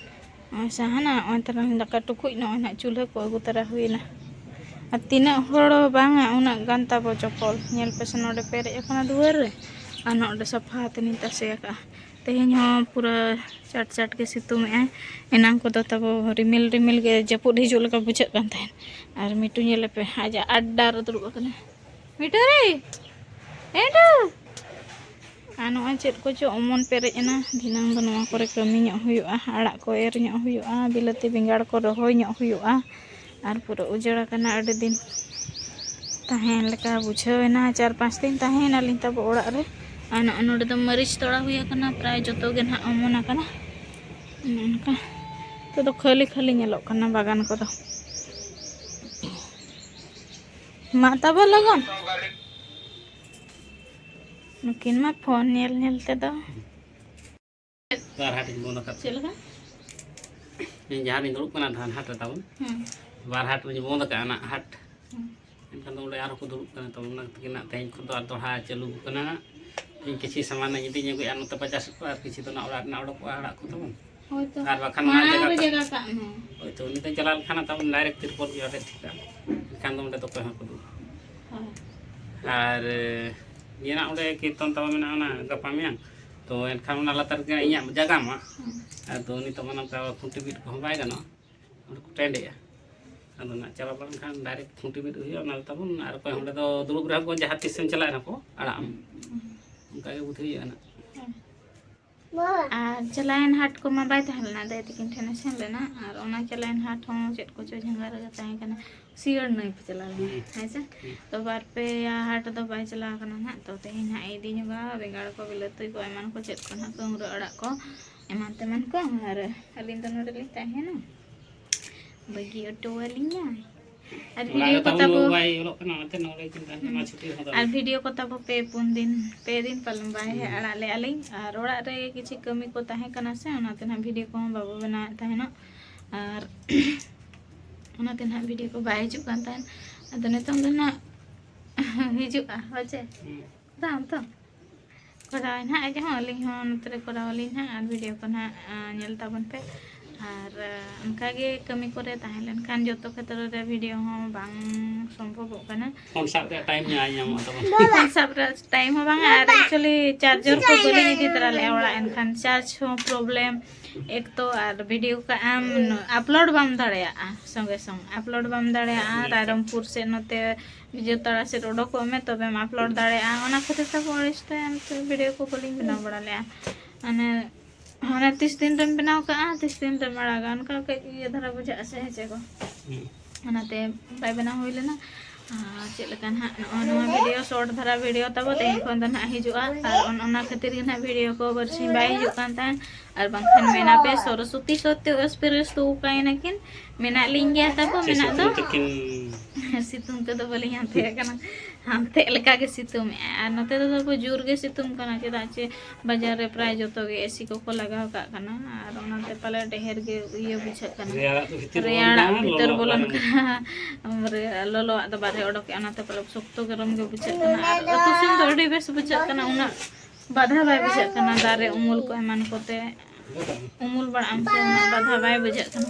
ᱱᱚᱜᱼᱚᱭ ᱥᱟᱦᱟᱱᱟ, ᱱᱚᱜᱼᱚᱭ ᱛᱟᱞᱟᱝ ᱫᱟᱠᱟ ᱴᱩᱠᱩᱡ, ᱱᱚᱜᱼᱚᱭ ᱱᱟᱦᱟᱜ ᱪᱩᱞᱦᱟᱹ ᱠᱚ ᱟᱹᱜᱩ ᱛᱚᱨᱟ ᱦᱩᱭᱱᱟ᱾ ᱟᱨ ᱛᱤᱱᱟᱹᱜ ᱦᱚᱲ ᱵᱟᱝᱟ, ᱩᱱᱟᱹᱜ ᱜᱟᱱ ᱛᱟᱵᱚ ᱪᱚᱯᱚᱞ᱾ ᱧᱮᱞ ᱯᱮᱥᱮ, ᱱᱚᱰᱮ ᱯᱮᱨᱮᱡ ᱟᱠᱟᱱᱟ ᱫᱩᱣᱟᱹᱨ ᱨᱮ, ᱟᱨ ᱱᱚᱰᱮ ᱥᱟᱯᱷᱟ ᱛᱮᱞᱤᱧ ᱛᱟᱥᱮ ᱟᱠᱟᱫᱼᱟ᱾ ᱛᱮᱦᱮᱧ ᱦᱚᱸ ᱯᱩᱨᱟᱹ ᱪᱟᱴ ᱪᱟᱴ ᱜᱮ ᱥᱤᱛᱩᱝ ᱮᱜᱼᱟᱭ᱾ ᱮᱱᱟᱝ ᱠᱚᱫᱚ ᱛᱟᱵᱚ ᱨᱤᱢᱤᱞ ᱨᱤᱢᱤᱞ ᱜᱮ ᱡᱟᱹᱯᱩᱫ ᱦᱤᱡᱩᱜ ᱞᱮᱠᱟ ᱵᱩᱡᱷᱟᱹᱜ ᱠᱟᱱ ᱛᱟᱦᱮᱸᱫ, ᱟᱨ ᱢᱤᱴᱩ ᱧᱮᱞᱮ ᱯᱮ, ᱟᱡᱟᱜ ᱟᱰᱰᱟ ᱨᱮ ᱫᱩᱲᱩᱵ ᱟᱠᱟᱱᱟ᱾ ᱢᱤᱴᱩ ᱨᱮ, ᱢᱤᱴᱩ᱾ ᱟᱨ ᱱᱚᱜᱼᱚᱭ ᱪᱮᱫ ᱠᱚᱪᱚ ᱚᱢᱚᱱ ᱯᱮᱨᱮᱡ ᱮᱱᱟ᱾ ᱫᱷᱤᱱᱟᱹᱝ ᱫᱚ ᱱᱚᱣᱟ ᱠᱚᱨᱮ ᱠᱟᱹᱢᱤ ᱧᱚᱜ ᱦᱩᱭᱩᱜᱼᱟ, ᱟᱲᱟᱜ ᱠᱚ ᱮᱨ ᱧᱚᱜ ᱦᱩᱭᱩᱜᱼᱟ, ᱵᱤᱞᱟᱹᱛᱤ ᱵᱮᱸᱜᱟᱲ ᱠᱚ ᱨᱚᱦᱚᱭ ᱧᱚᱜ ᱦᱩᱭᱩᱜᱼᱟ᱾ ᱟᱨ ᱯᱩᱨᱟᱹ ᱩᱡᱟᱹᱲ ᱟᱠᱟᱱᱟ, ᱟᱹᱰᱤ ᱫᱤᱱ ᱛᱟᱦᱮᱸ ᱞᱮᱠᱟ ᱵᱩᱡᱷᱟᱹᱣ ᱮᱱᱟ᱾ ᱪᱟᱨ ᱯᱟᱸᱪ ᱫᱤᱱ ᱛᱟᱦᱮᱸᱭᱮᱱᱟᱞᱤᱧ ᱛᱟᱵᱚ ᱚᱲᱟᱜ ᱨᱮ᱾ ᱟᱨ ᱱᱚᱜᱼᱚ ᱱᱚᱰᱮ ᱫᱚ ᱢᱟᱹᱨᱤᱪ ᱛᱚᱲᱟ ᱦᱩᱭ ᱟᱠᱟᱱᱟ, ᱯᱨᱟᱭ ᱡᱚᱛᱚ ᱜᱮ ᱱᱟᱦᱟᱜ ᱚᱢᱚᱱ ᱟᱠᱟᱱᱟ᱾ ᱚᱱᱮ ᱚᱱᱠᱟ ᱱᱤᱛᱚᱜ ᱫᱚ ᱠᱷᱟᱹᱞᱤ ᱠᱷᱟᱹᱞᱤ ᱧᱮᱞᱚᱜ ᱠᱟᱱᱟ ᱵᱟᱜᱟᱱ ᱠᱚᱫᱚ᱾ ᱢᱟ ᱛᱟᱵᱚ ᱞᱚᱜᱚᱱ᱾ ᱱᱩᱠᱤᱱ ᱢᱟ ᱯᱷᱳᱱ ᱧᱮᱞ ᱧᱮᱞ ᱛᱮᱫᱚ᱾ ᱵᱟᱨ ᱦᱟᱴ ᱤᱧ ᱵᱚᱱᱫ ᱟᱠᱟᱫ᱾ ᱪᱮᱫ ᱞᱮᱠᱟ? ᱤᱧ ᱡᱟᱦᱟᱸ ᱨᱤᱧ ᱫᱩᱲᱩᱵ ᱠᱟᱱᱟ ᱫᱷᱟᱱ ᱦᱟᱴ ᱨᱮ ᱛᱟᱵᱚᱱ, ᱦᱮᱸ᱾ ᱵᱟᱨ ᱦᱟᱴ ᱨᱤᱧ ᱵᱚᱱᱫ ᱟᱠᱟᱫᱼᱟ ᱱᱟᱜ ᱦᱟᱴ᱾ ᱦᱮᱸ᱾ ᱮᱱᱠᱷᱟᱱ ᱫᱚ ᱚᱸᱰᱮ ᱟᱨᱦᱚᱸ ᱠᱚ ᱫᱩᱲᱩᱵ ᱠᱟᱱᱟ, ᱛᱚ ᱚᱱᱟ ᱛᱮᱜᱮ ᱱᱟᱜ ᱛᱮᱦᱮᱧ ᱠᱷᱚᱱ ᱫᱚ ᱟᱨ ᱫᱚᱦᱲᱟ ᱪᱟᱹᱞᱩ ᱠᱟᱱᱟ ᱱᱟᱜ᱾ ᱤᱧ ᱠᱤᱪᱷᱤ ᱥᱟᱢᱟᱱ ᱤᱧ ᱤᱫᱤᱧ ᱟᱹᱜᱩᱭᱟ ᱱᱚᱛᱮ ᱵᱟᱡᱟᱨ ᱥᱮᱫ ᱠᱷᱚᱱ, ᱟᱨ ᱠᱤᱪᱷᱤ ᱫᱚ ᱱᱟᱜ ᱚᱲᱟᱜ ᱨᱮᱱᱟᱜ ᱚᱰᱚᱠᱚᱜᱼᱟ ᱟᱲᱟᱜ ᱠᱚ ᱛᱟᱵᱚᱱ᱾ ᱦᱳᱭ ᱛᱚ᱾ ᱟᱨ ᱵᱟᱠᱷᱟᱱ ᱚᱱᱟ ᱢᱟᱲᱟᱝ ᱨᱮ ᱡᱟᱭᱜᱟ ᱡᱟᱭᱜᱟ ᱠᱟᱜ ᱢᱮ᱾ ᱦᱳᱭ ᱛᱚ, ᱩᱱᱤ ᱫᱚ ᱪᱟᱞᱟᱣ ᱞᱮᱠᱷᱟᱱ ᱛᱟᱵᱚᱱ ᱰᱟᱭᱨᱮᱠᱴ ᱛᱤᱨᱯᱚᱞ ᱜᱮ ᱚᱸᱰᱮ ᱴᱷᱤᱠᱟ᱾ ᱮᱱᱠᱷᱟᱱ ᱫᱚ ᱚᱸᱰᱮ ᱫᱚ ᱚᱠᱚᱭ ᱦᱚᱸ ᱠᱚ ᱫᱩᱲᱩᱵ᱾ ᱦᱳᱭ᱾ ᱟᱨ ᱤᱭᱟᱹ ᱱᱟᱜ ᱚᱸᱰᱮ ᱠᱤᱨᱛᱚᱱ ᱛᱟᱵᱚᱱ ᱢᱮᱱᱟᱜᱼᱟ ᱚᱱᱟ ᱜᱟᱯᱟ ᱢᱮᱭᱟᱝ᱾ ᱛᱚ ᱮᱱᱠᱷᱟᱱ ᱚᱱᱟ ᱞᱟᱛᱟᱨ ᱨᱮᱜᱮ ᱤᱧᱟᱹᱜ ᱡᱟᱭᱜᱟ ᱢᱟ᱾ ᱦᱩᱸ᱾ ᱟᱫᱚ ᱱᱤᱛᱚᱜ ᱢᱟ ᱱᱚᱝᱠᱟ ᱠᱷᱩᱱᱴᱤ ᱵᱤᱫ ᱠᱚᱦᱚᱸ ᱵᱟᱭ ᱜᱟᱱᱚᱜᱼᱟ᱾ ᱚᱸᱰᱮ ᱠᱚ ᱴᱮᱸᱰᱮᱜᱼᱟ᱾ ᱟᱫᱚ ᱱᱟᱜ ᱪᱟᱞᱟᱣ ᱞᱮᱱᱠᱷᱟᱱ ᱰᱟᱭᱨᱮᱠᱴ ᱠᱷᱩᱱᱴᱤ ᱵᱤᱫ ᱦᱩᱭᱩᱜᱼᱟ, ᱚᱱᱟ ᱫᱚ ᱛᱟᱵᱚᱱ᱾ ᱟᱨ ᱚᱠᱚᱭ ᱚᱸᱰᱮ ᱫᱚ ᱫᱩᱲᱩᱵ ᱨᱮᱦᱚᱸ ᱠᱚ ᱡᱟᱦᱟᱸ ᱛᱤᱥ ᱮᱢ ᱪᱟᱞᱟᱜ ᱨᱮᱦᱚᱸ ᱠᱚ ᱟᱲᱟᱜ ᱟᱢ᱾ ᱦᱩᱸ᱾ ᱚᱱᱠᱟ ᱜᱮ ᱵᱩᱫᱷᱤ ᱦᱩᱭᱩᱜᱼᱟ ᱱᱟᱜ᱾ ᱦᱩᱸ᱾ ᱟᱨ ᱪᱟᱞᱟᱣᱮᱱ ᱦᱟᱴ ᱠᱚᱢᱟ ᱵᱟᱭ ᱛᱟᱦᱮᱸ ᱞᱮᱱᱟ, ᱫᱟᱹᱭ ᱛᱟᱹᱠᱤᱱ ᱴᱷᱮᱱᱮ ᱥᱮᱱ ᱞᱮᱱᱟ᱾ ᱟᱨ ᱚᱱᱟ ᱪᱟᱞᱟᱣᱮᱱ ᱦᱟᱴ ᱦᱚᱸ ᱪᱮᱫ ᱠᱚᱪᱚ ᱡᱷᱟᱸᱜᱟ ᱨᱮᱜᱮ ᱛᱟᱦᱮᱸ ᱠᱟᱱᱟ, ᱥᱤᱭᱟᱹᱲ ᱱᱟᱹᱭ ᱯᱮ ᱪᱟᱞᱟᱣ ᱞᱮᱱᱟ, ᱦᱩᱸ᱾ ᱦᱮᱸ ᱥᱮ? ᱦᱩᱸ᱾ ᱛᱚ ᱵᱟᱨ ᱯᱮ ᱦᱟᱴ ᱫᱚ ᱵᱟᱭ ᱪᱟᱞᱟᱣ ᱠᱟᱱᱟ ᱱᱟᱦᱟᱜ᱾ ᱛᱚ ᱛᱮᱦᱮᱧ ᱦᱟᱸᱜ ᱮ ᱤᱫᱤ ᱧᱚᱜᱟ ᱵᱮᱸᱜᱟᱲ ᱠᱚ, ᱵᱤᱞᱟᱹᱛᱤ ᱠᱚ, ᱮᱢᱟᱱ ᱠᱚ, ᱪᱮᱫ ᱠᱚ ᱱᱟᱦᱟᱜ, ᱠᱟᱹᱣᱨᱟᱹ ᱟᱲᱟᱜ ᱠᱚ, ᱮᱢᱟᱱ ᱛᱮᱢᱟᱱ ᱠᱚ᱾ ᱟᱨ ᱟᱹᱞᱤᱧ ᱫᱚ ᱱᱚᱰᱮ ᱞᱤᱧ ᱛᱟᱦᱮᱱᱟ᱾ ᱵᱟᱹᱜᱤ ᱦᱚᱴᱚ ᱟᱹᱞᱤᱧᱟ᱾ ᱟᱨ ᱚᱲᱟᱜ ᱵᱷᱤᱰᱤᱭᱳ ᱨᱮ ᱠᱚ ᱛᱟᱵᱚᱱ ᱛᱟᱵᱚ, ᱵᱟᱭ ᱚᱞᱚᱜ ᱠᱟᱱᱟ, ᱚᱱᱟᱛᱮ ᱱᱚᱰᱮ ᱠᱤᱱ ᱛᱟᱦᱮᱱ ᱠᱟᱱᱟ, ᱦᱩᱸ᱾ ᱪᱷᱩᱴᱤ ᱦᱚᱸ ᱟᱨ ᱛᱟᱵᱚᱱ᱾ ᱵᱷᱤᱰᱤᱭᱳ ᱠᱚ ᱛᱟᱵᱚ ᱯᱮ ᱯᱩᱱ ᱫᱤᱱ, ᱯᱮ ᱫᱤᱱ ᱯᱟᱞᱮᱱ ᱵᱟᱭ ᱦᱩᱸ᱾ ᱟᱲᱟᱜ ᱞᱮᱜᱼᱟ ᱞᱤᱧ᱾ ᱟᱨ ᱚᱲᱟᱜ ᱨᱮ ᱠᱤᱪᱷᱩ ᱠᱟᱹᱢᱤ ᱠᱚ ᱛᱟᱦᱮᱸ ᱠᱟᱱᱟ ᱥᱮ, ᱚᱱᱟᱛᱮ ᱱᱟᱦᱟᱜ ᱵᱷᱤᱰᱤᱭᱳ ᱠᱚᱦᱚᱸ ᱵᱟᱵᱚ ᱵᱮᱱᱟᱣᱮᱫ ᱛᱟᱦᱮᱱᱚᱜ᱾ ᱟᱨ ᱚᱱᱟᱛᱮ ᱱᱟᱦᱟᱜ ᱵᱷᱤᱰᱤᱭᱳ ᱠᱚ ᱵᱟᱭ ᱦᱤᱡᱩᱜ ᱠᱟᱱ ᱛᱟᱦᱮᱸᱫ᱾ ᱟᱫᱚ ᱱᱤᱛᱚᱝ ᱫᱚ ᱱᱟᱦᱟᱜ ᱦᱤᱡᱩᱜᱼᱟ, ᱦᱳᱭ ᱪᱮ? ᱦᱩᱸ᱾ ᱵᱟᱝ ᱛᱚ? ᱠᱚᱨᱟᱣᱟᱹᱧ ᱦᱟᱸᱜ, ᱟᱡ ᱦᱚᱸ, ᱟᱹᱞᱤᱧ ᱦᱚᱸ ᱱᱚᱛᱮ ᱨᱮ ᱠᱚᱨᱟᱣ ᱟᱹᱞᱤᱧ ᱦᱟᱸᱜ, ᱟᱨ ᱵᱷᱤᱰᱤᱭᱳ ᱠᱚ ᱱᱟᱦᱟᱜ, ᱟᱸ, ᱧᱮᱞ ᱛᱟᱵᱚᱱ ᱯᱮ᱾ ᱟᱨ ᱚᱱᱠᱟᱜᱮ ᱠᱟᱹᱢᱤ ᱠᱚᱨᱮ ᱛᱟᱦᱮᱸ ᱞᱮᱱᱠᱷᱟᱱ ᱡᱚᱛᱚ ᱠᱷᱮᱛᱨᱚ ᱨᱮ ᱵᱷᱤᱰᱤᱭᱳ ᱦᱚᱸ ᱵᱟᱝ ᱥᱚᱢᱵᱷᱚᱵᱚᱜ ᱠᱟᱱᱟ᱾ ᱯᱷᱳᱱ ᱥᱟᱵ ᱨᱮᱭᱟᱜ ᱴᱟᱭᱤᱢ ᱧᱟᱢᱚᱜᱼᱟ ᱛᱟᱵᱚᱱ᱾ ᱯᱷᱳᱱ ᱥᱟᱵ ᱨᱮᱭᱟᱜ ᱴᱟᱭᱤᱢ ᱦᱚᱸ ᱵᱟᱝᱟ, ᱟᱨ ᱮᱠᱪᱩᱭᱮᱞᱤ ᱪᱟᱨᱡᱟᱨ ᱠᱚ ᱵᱟᱹᱞᱤᱧ ᱤᱫᱤ ᱛᱚᱨᱟ ᱞᱮᱫᱼᱟ ᱚᱲᱟᱜ, ᱮᱱᱠᱷᱟᱱ ᱪᱟᱨᱡᱽ ᱦᱚᱸ ᱯᱨᱚᱵᱞᱮᱢ᱾ ᱮᱠ ᱛᱚ ᱟᱨ ᱵᱷᱤᱰᱤᱭᱳ ᱠᱟᱜ ᱟᱢ, ᱟᱯᱞᱳᱰ ᱵᱟᱢ ᱫᱟᱲᱮᱭᱟᱜᱼᱟ, ᱥᱚᱸᱜᱮ ᱥᱚᱝ ᱟᱯᱞᱳᱰ ᱵᱟᱢ ᱫᱟᱲᱮᱭᱟᱜᱼᱟ᱾ ᱨᱟᱭᱨᱚᱝᱯᱩᱨ ᱥᱮᱫ ᱱᱚᱛᱮ ᱵᱤᱡᱚᱭᱛᱟᱲᱟ ᱥᱮᱫ ᱚᱰᱚᱠᱚᱜ ᱢᱮ, ᱛᱚᱵᱮᱢ ᱟᱯᱞᱳᱰ ᱫᱟᱲᱮᱭᱟᱜᱼᱟ᱾ ᱚᱱᱟ ᱠᱷᱟᱹᱛᱤᱨ ᱛᱮ ᱟᱹᱲᱤᱥ ᱛᱮ ᱵᱷᱤᱰᱤᱭᱳ ᱠᱚ ᱵᱟᱹᱞᱤᱧ ᱵᱮᱱᱟᱣ ᱵᱟᱲᱟ ᱞᱮᱫᱼᱟ᱾ ᱢᱟᱱᱮ ᱦᱟᱱᱮ ᱛᱤᱥ ᱫᱤᱱ ᱨᱮᱢ ᱵᱮᱱᱟᱣ ᱠᱟᱜᱼᱟ, ᱛᱤᱥ ᱫᱤᱱ ᱨᱮᱢ ᱟᱲᱟᱜᱟ, ᱚᱱᱠᱟ ᱠᱟᱹᱡ ᱤᱭᱟᱹ ᱫᱷᱟᱨᱟ ᱵᱩᱡᱷᱟᱹᱜᱼᱟ ᱥᱮ, ᱦᱮᱸ ᱪᱮ ᱠᱚ? ᱦᱩᱸ᱾ ᱚᱱᱟᱛᱮ ᱵᱟᱭ ᱵᱮᱱᱟᱣ ᱦᱩᱭ ᱞᱮᱱᱟ᱾ ᱟᱨ ᱪᱮᱫ ᱞᱮᱠᱟ ᱱᱟᱦᱟᱜ ᱱᱚᱜᱼᱚ ᱱᱚᱣᱟ ᱵᱷᱤᱰᱤᱭᱳ, ᱥᱚᱨᱴ ᱫᱷᱟᱨᱟ ᱵᱷᱤᱰᱤᱭᱳ ᱛᱟᱵᱚ ᱛᱮᱦᱮᱧ ᱠᱷᱚᱱ ᱫᱚ ᱱᱟᱦᱟᱜ ᱦᱤᱡᱩᱜᱼᱟ᱾ ᱟᱨ ᱚᱱ-, ᱚᱱᱟ ᱠᱷᱟᱹᱛᱤᱨ ᱜᱮ ᱱᱟᱦᱟᱜ ᱵᱷᱤᱰᱤᱭᱳ ᱠᱚ ᱵᱟᱨᱥᱤᱧ ᱵᱟᱭ ᱦᱤᱡᱩᱜ ᱠᱟᱱ ᱛᱟᱦᱮᱸᱫ᱾ ᱟᱨ ᱵᱟᱝᱠᱷᱟᱱ ᱢᱮᱱᱟ ᱯᱮ, ᱥᱚᱨᱚᱥᱚᱛᱤ ᱥᱚᱛᱭᱚ ᱮᱥᱯᱨᱮᱥ ᱛᱚ ᱚᱠᱟᱭᱮᱱᱟ ᱠᱤᱱ? ᱢᱮᱱᱟᱜ ᱞᱤᱧ ᱜᱮᱭᱟ ᱛᱟᱵᱚ, ᱪᱮᱫ ᱢᱮᱱᱟᱜ ᱫᱚ᱾ ᱥᱤᱛᱩᱝ ᱛᱮᱠᱤᱱ ᱥᱤᱛᱩᱝ ᱛᱮᱫᱚ ᱵᱟᱹᱞᱤᱧ ᱦᱟᱱᱛᱮ ᱟᱠᱟᱱᱟ, ᱦᱟᱱᱛᱮ ᱞᱮᱠᱟ ᱜᱮ ᱥᱤᱛᱩᱝ ᱮᱜᱼᱟᱭ᱾ ᱟᱨ ᱱᱚᱛᱮ ᱫᱚ ᱛᱟᱵᱚ ᱡᱳᱨ ᱜᱮ ᱥᱤᱛᱩᱝ ᱠᱟᱱᱟ, ᱪᱮᱫᱟᱜ ᱪᱮ ᱵᱟᱡᱟᱨ ᱨᱮ ᱯᱨᱟᱭ ᱡᱚᱛᱚ ᱜᱮ ᱮᱥᱤ ᱠᱚᱠᱚ ᱞᱟᱜᱟᱣ ᱠᱟᱜ ᱠᱟᱱᱟ᱾ ᱟᱨ ᱚᱱᱟᱛᱮ ᱯᱟᱞᱮ ᱰᱷᱮᱨ ᱜᱮ ᱤᱭᱟᱹ ᱵᱩᱡᱷᱟᱹᱜ ᱠᱟᱱᱟ, ᱨᱮᱭᱟᱲᱟᱜ ᱫᱚ ᱵᱷᱤᱛᱤᱨ ᱨᱮ ᱨᱮᱭᱟᱲᱟᱜ ᱵᱚᱞᱚᱱ ᱵᱷᱤᱛᱟᱹᱨ ᱠᱟᱱᱟ, ᱵᱚᱞᱚᱱ ᱞᱚᱞᱚᱣᱟᱜ ᱠᱟᱱᱟ᱾ ᱵᱟᱨᱦᱮ ᱚᱰᱚᱠᱮᱜᱼᱟ, ᱚᱱᱟᱛᱮ ᱯᱟᱞᱮ ᱥᱚᱠᱛᱚ ᱜᱚᱨᱚᱢ ᱜᱮ ᱵᱩᱡᱷᱟᱹᱜ ᱠᱟᱱᱟ᱾ ᱟᱨ ᱟᱹᱛᱩ ᱥᱮᱱ ᱫᱚ ᱟᱹᱰᱤ ᱵᱮᱥ ᱵᱩᱡᱷᱟᱹᱜ ᱠᱟᱱᱟ, ᱩᱱᱟᱹᱜ ᱵᱟᱫᱷᱟ ᱵᱟᱭ ᱵᱩᱡᱷᱟᱹᱜ ᱠᱟᱱᱟ᱾ ᱫᱟᱨᱮ ᱩᱢᱩᱞ ᱠᱚ ᱮᱢᱟᱱ ᱠᱚᱛᱮ ᱩᱢᱩᱞ ᱵᱟᱲᱟᱜ ᱟᱢ ᱥᱮ, ᱩᱱᱟᱹᱜ ᱵᱟᱫᱷᱟ ᱵᱟᱭ ᱵᱩᱡᱷᱟᱹᱜ ᱠᱟᱱᱟ᱾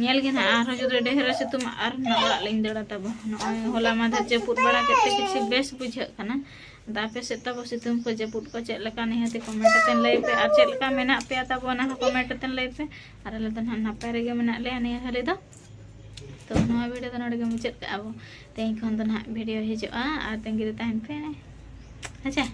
ᱧᱮᱞ ᱜᱮ ᱱᱟᱦᱟᱜ ᱟᱨᱦᱚᱸ ᱡᱩᱫᱤ ᱰᱷᱮᱨ ᱮ ᱥᱤᱛᱩᱝᱟ, ᱟᱨ ᱱᱟᱦᱟᱜ ᱚᱲᱟᱜ ᱞᱤᱧ ᱫᱟᱹᱲᱟ ᱛᱟᱵᱚ᱾ ᱱᱚᱜᱼᱚᱭ ᱦᱚᱞᱟ ᱢᱟᱫᱷᱮᱨ ᱡᱟᱹᱯᱩᱫ ᱵᱟᱲᱟ ᱠᱮᱫ ᱛᱮ ᱠᱤᱪᱷᱩ ᱵᱮᱥ ᱵᱩᱡᱷᱟᱹᱜ ᱠᱟᱱᱟ᱾ ᱟᱫᱚ ᱟᱯᱮ ᱥᱮᱫ ᱛᱟᱵᱚ ᱥᱤᱛᱩᱝ ᱠᱚ ᱡᱟᱹᱯᱩᱫ ᱠᱚ ᱪᱮᱫ ᱞᱮᱠᱟ, ᱱᱤᱦᱟᱹᱛ ᱠᱚᱢᱮᱱᱴ ᱠᱟᱛᱮ ᱞᱟᱹᱭ ᱯᱮ᱾ ᱟᱨ ᱪᱮᱫ ᱞᱮᱠᱟ ᱢᱮᱱᱟᱜ ᱯᱮᱭᱟ ᱛᱟᱵᱚ, ᱚᱱᱟ ᱦᱚᱸ ᱠᱚᱢᱮᱱᱴ ᱠᱟᱛᱮ ᱞᱟᱹᱭ ᱯᱮ᱾ ᱟᱨ ᱟᱞᱮ ᱫᱚ ᱱᱟᱦᱟᱜ ᱱᱟᱯᱟᱭ ᱨᱮᱜᱮ ᱢᱮᱱᱟᱜ ᱞᱮᱭᱟ ᱱᱤᱭᱟᱹ ᱜᱷᱟᱹᱲᱤ ᱫᱚ᱾ ᱛᱚ ᱱᱚᱣᱟ ᱵᱷᱤᱰᱤᱭᱳ ᱫᱚ ᱱᱚᱰᱮ ᱜᱮ ᱢᱩᱪᱟᱹᱫ ᱠᱟᱜᱼᱟ ᱵᱚ᱾ ᱛᱮᱦᱮᱧ ᱠᱷᱚᱱ ᱫᱚ ᱱᱟᱦᱟᱜ ᱵᱷᱤᱰᱤᱭᱳ ᱦᱤᱡᱩᱜᱼᱟ, ᱟᱨ ᱛᱟᱺᱜᱤ ᱨᱮ ᱛᱟᱦᱮᱱ ᱯᱮ᱾ ᱟᱪᱪᱷᱟ,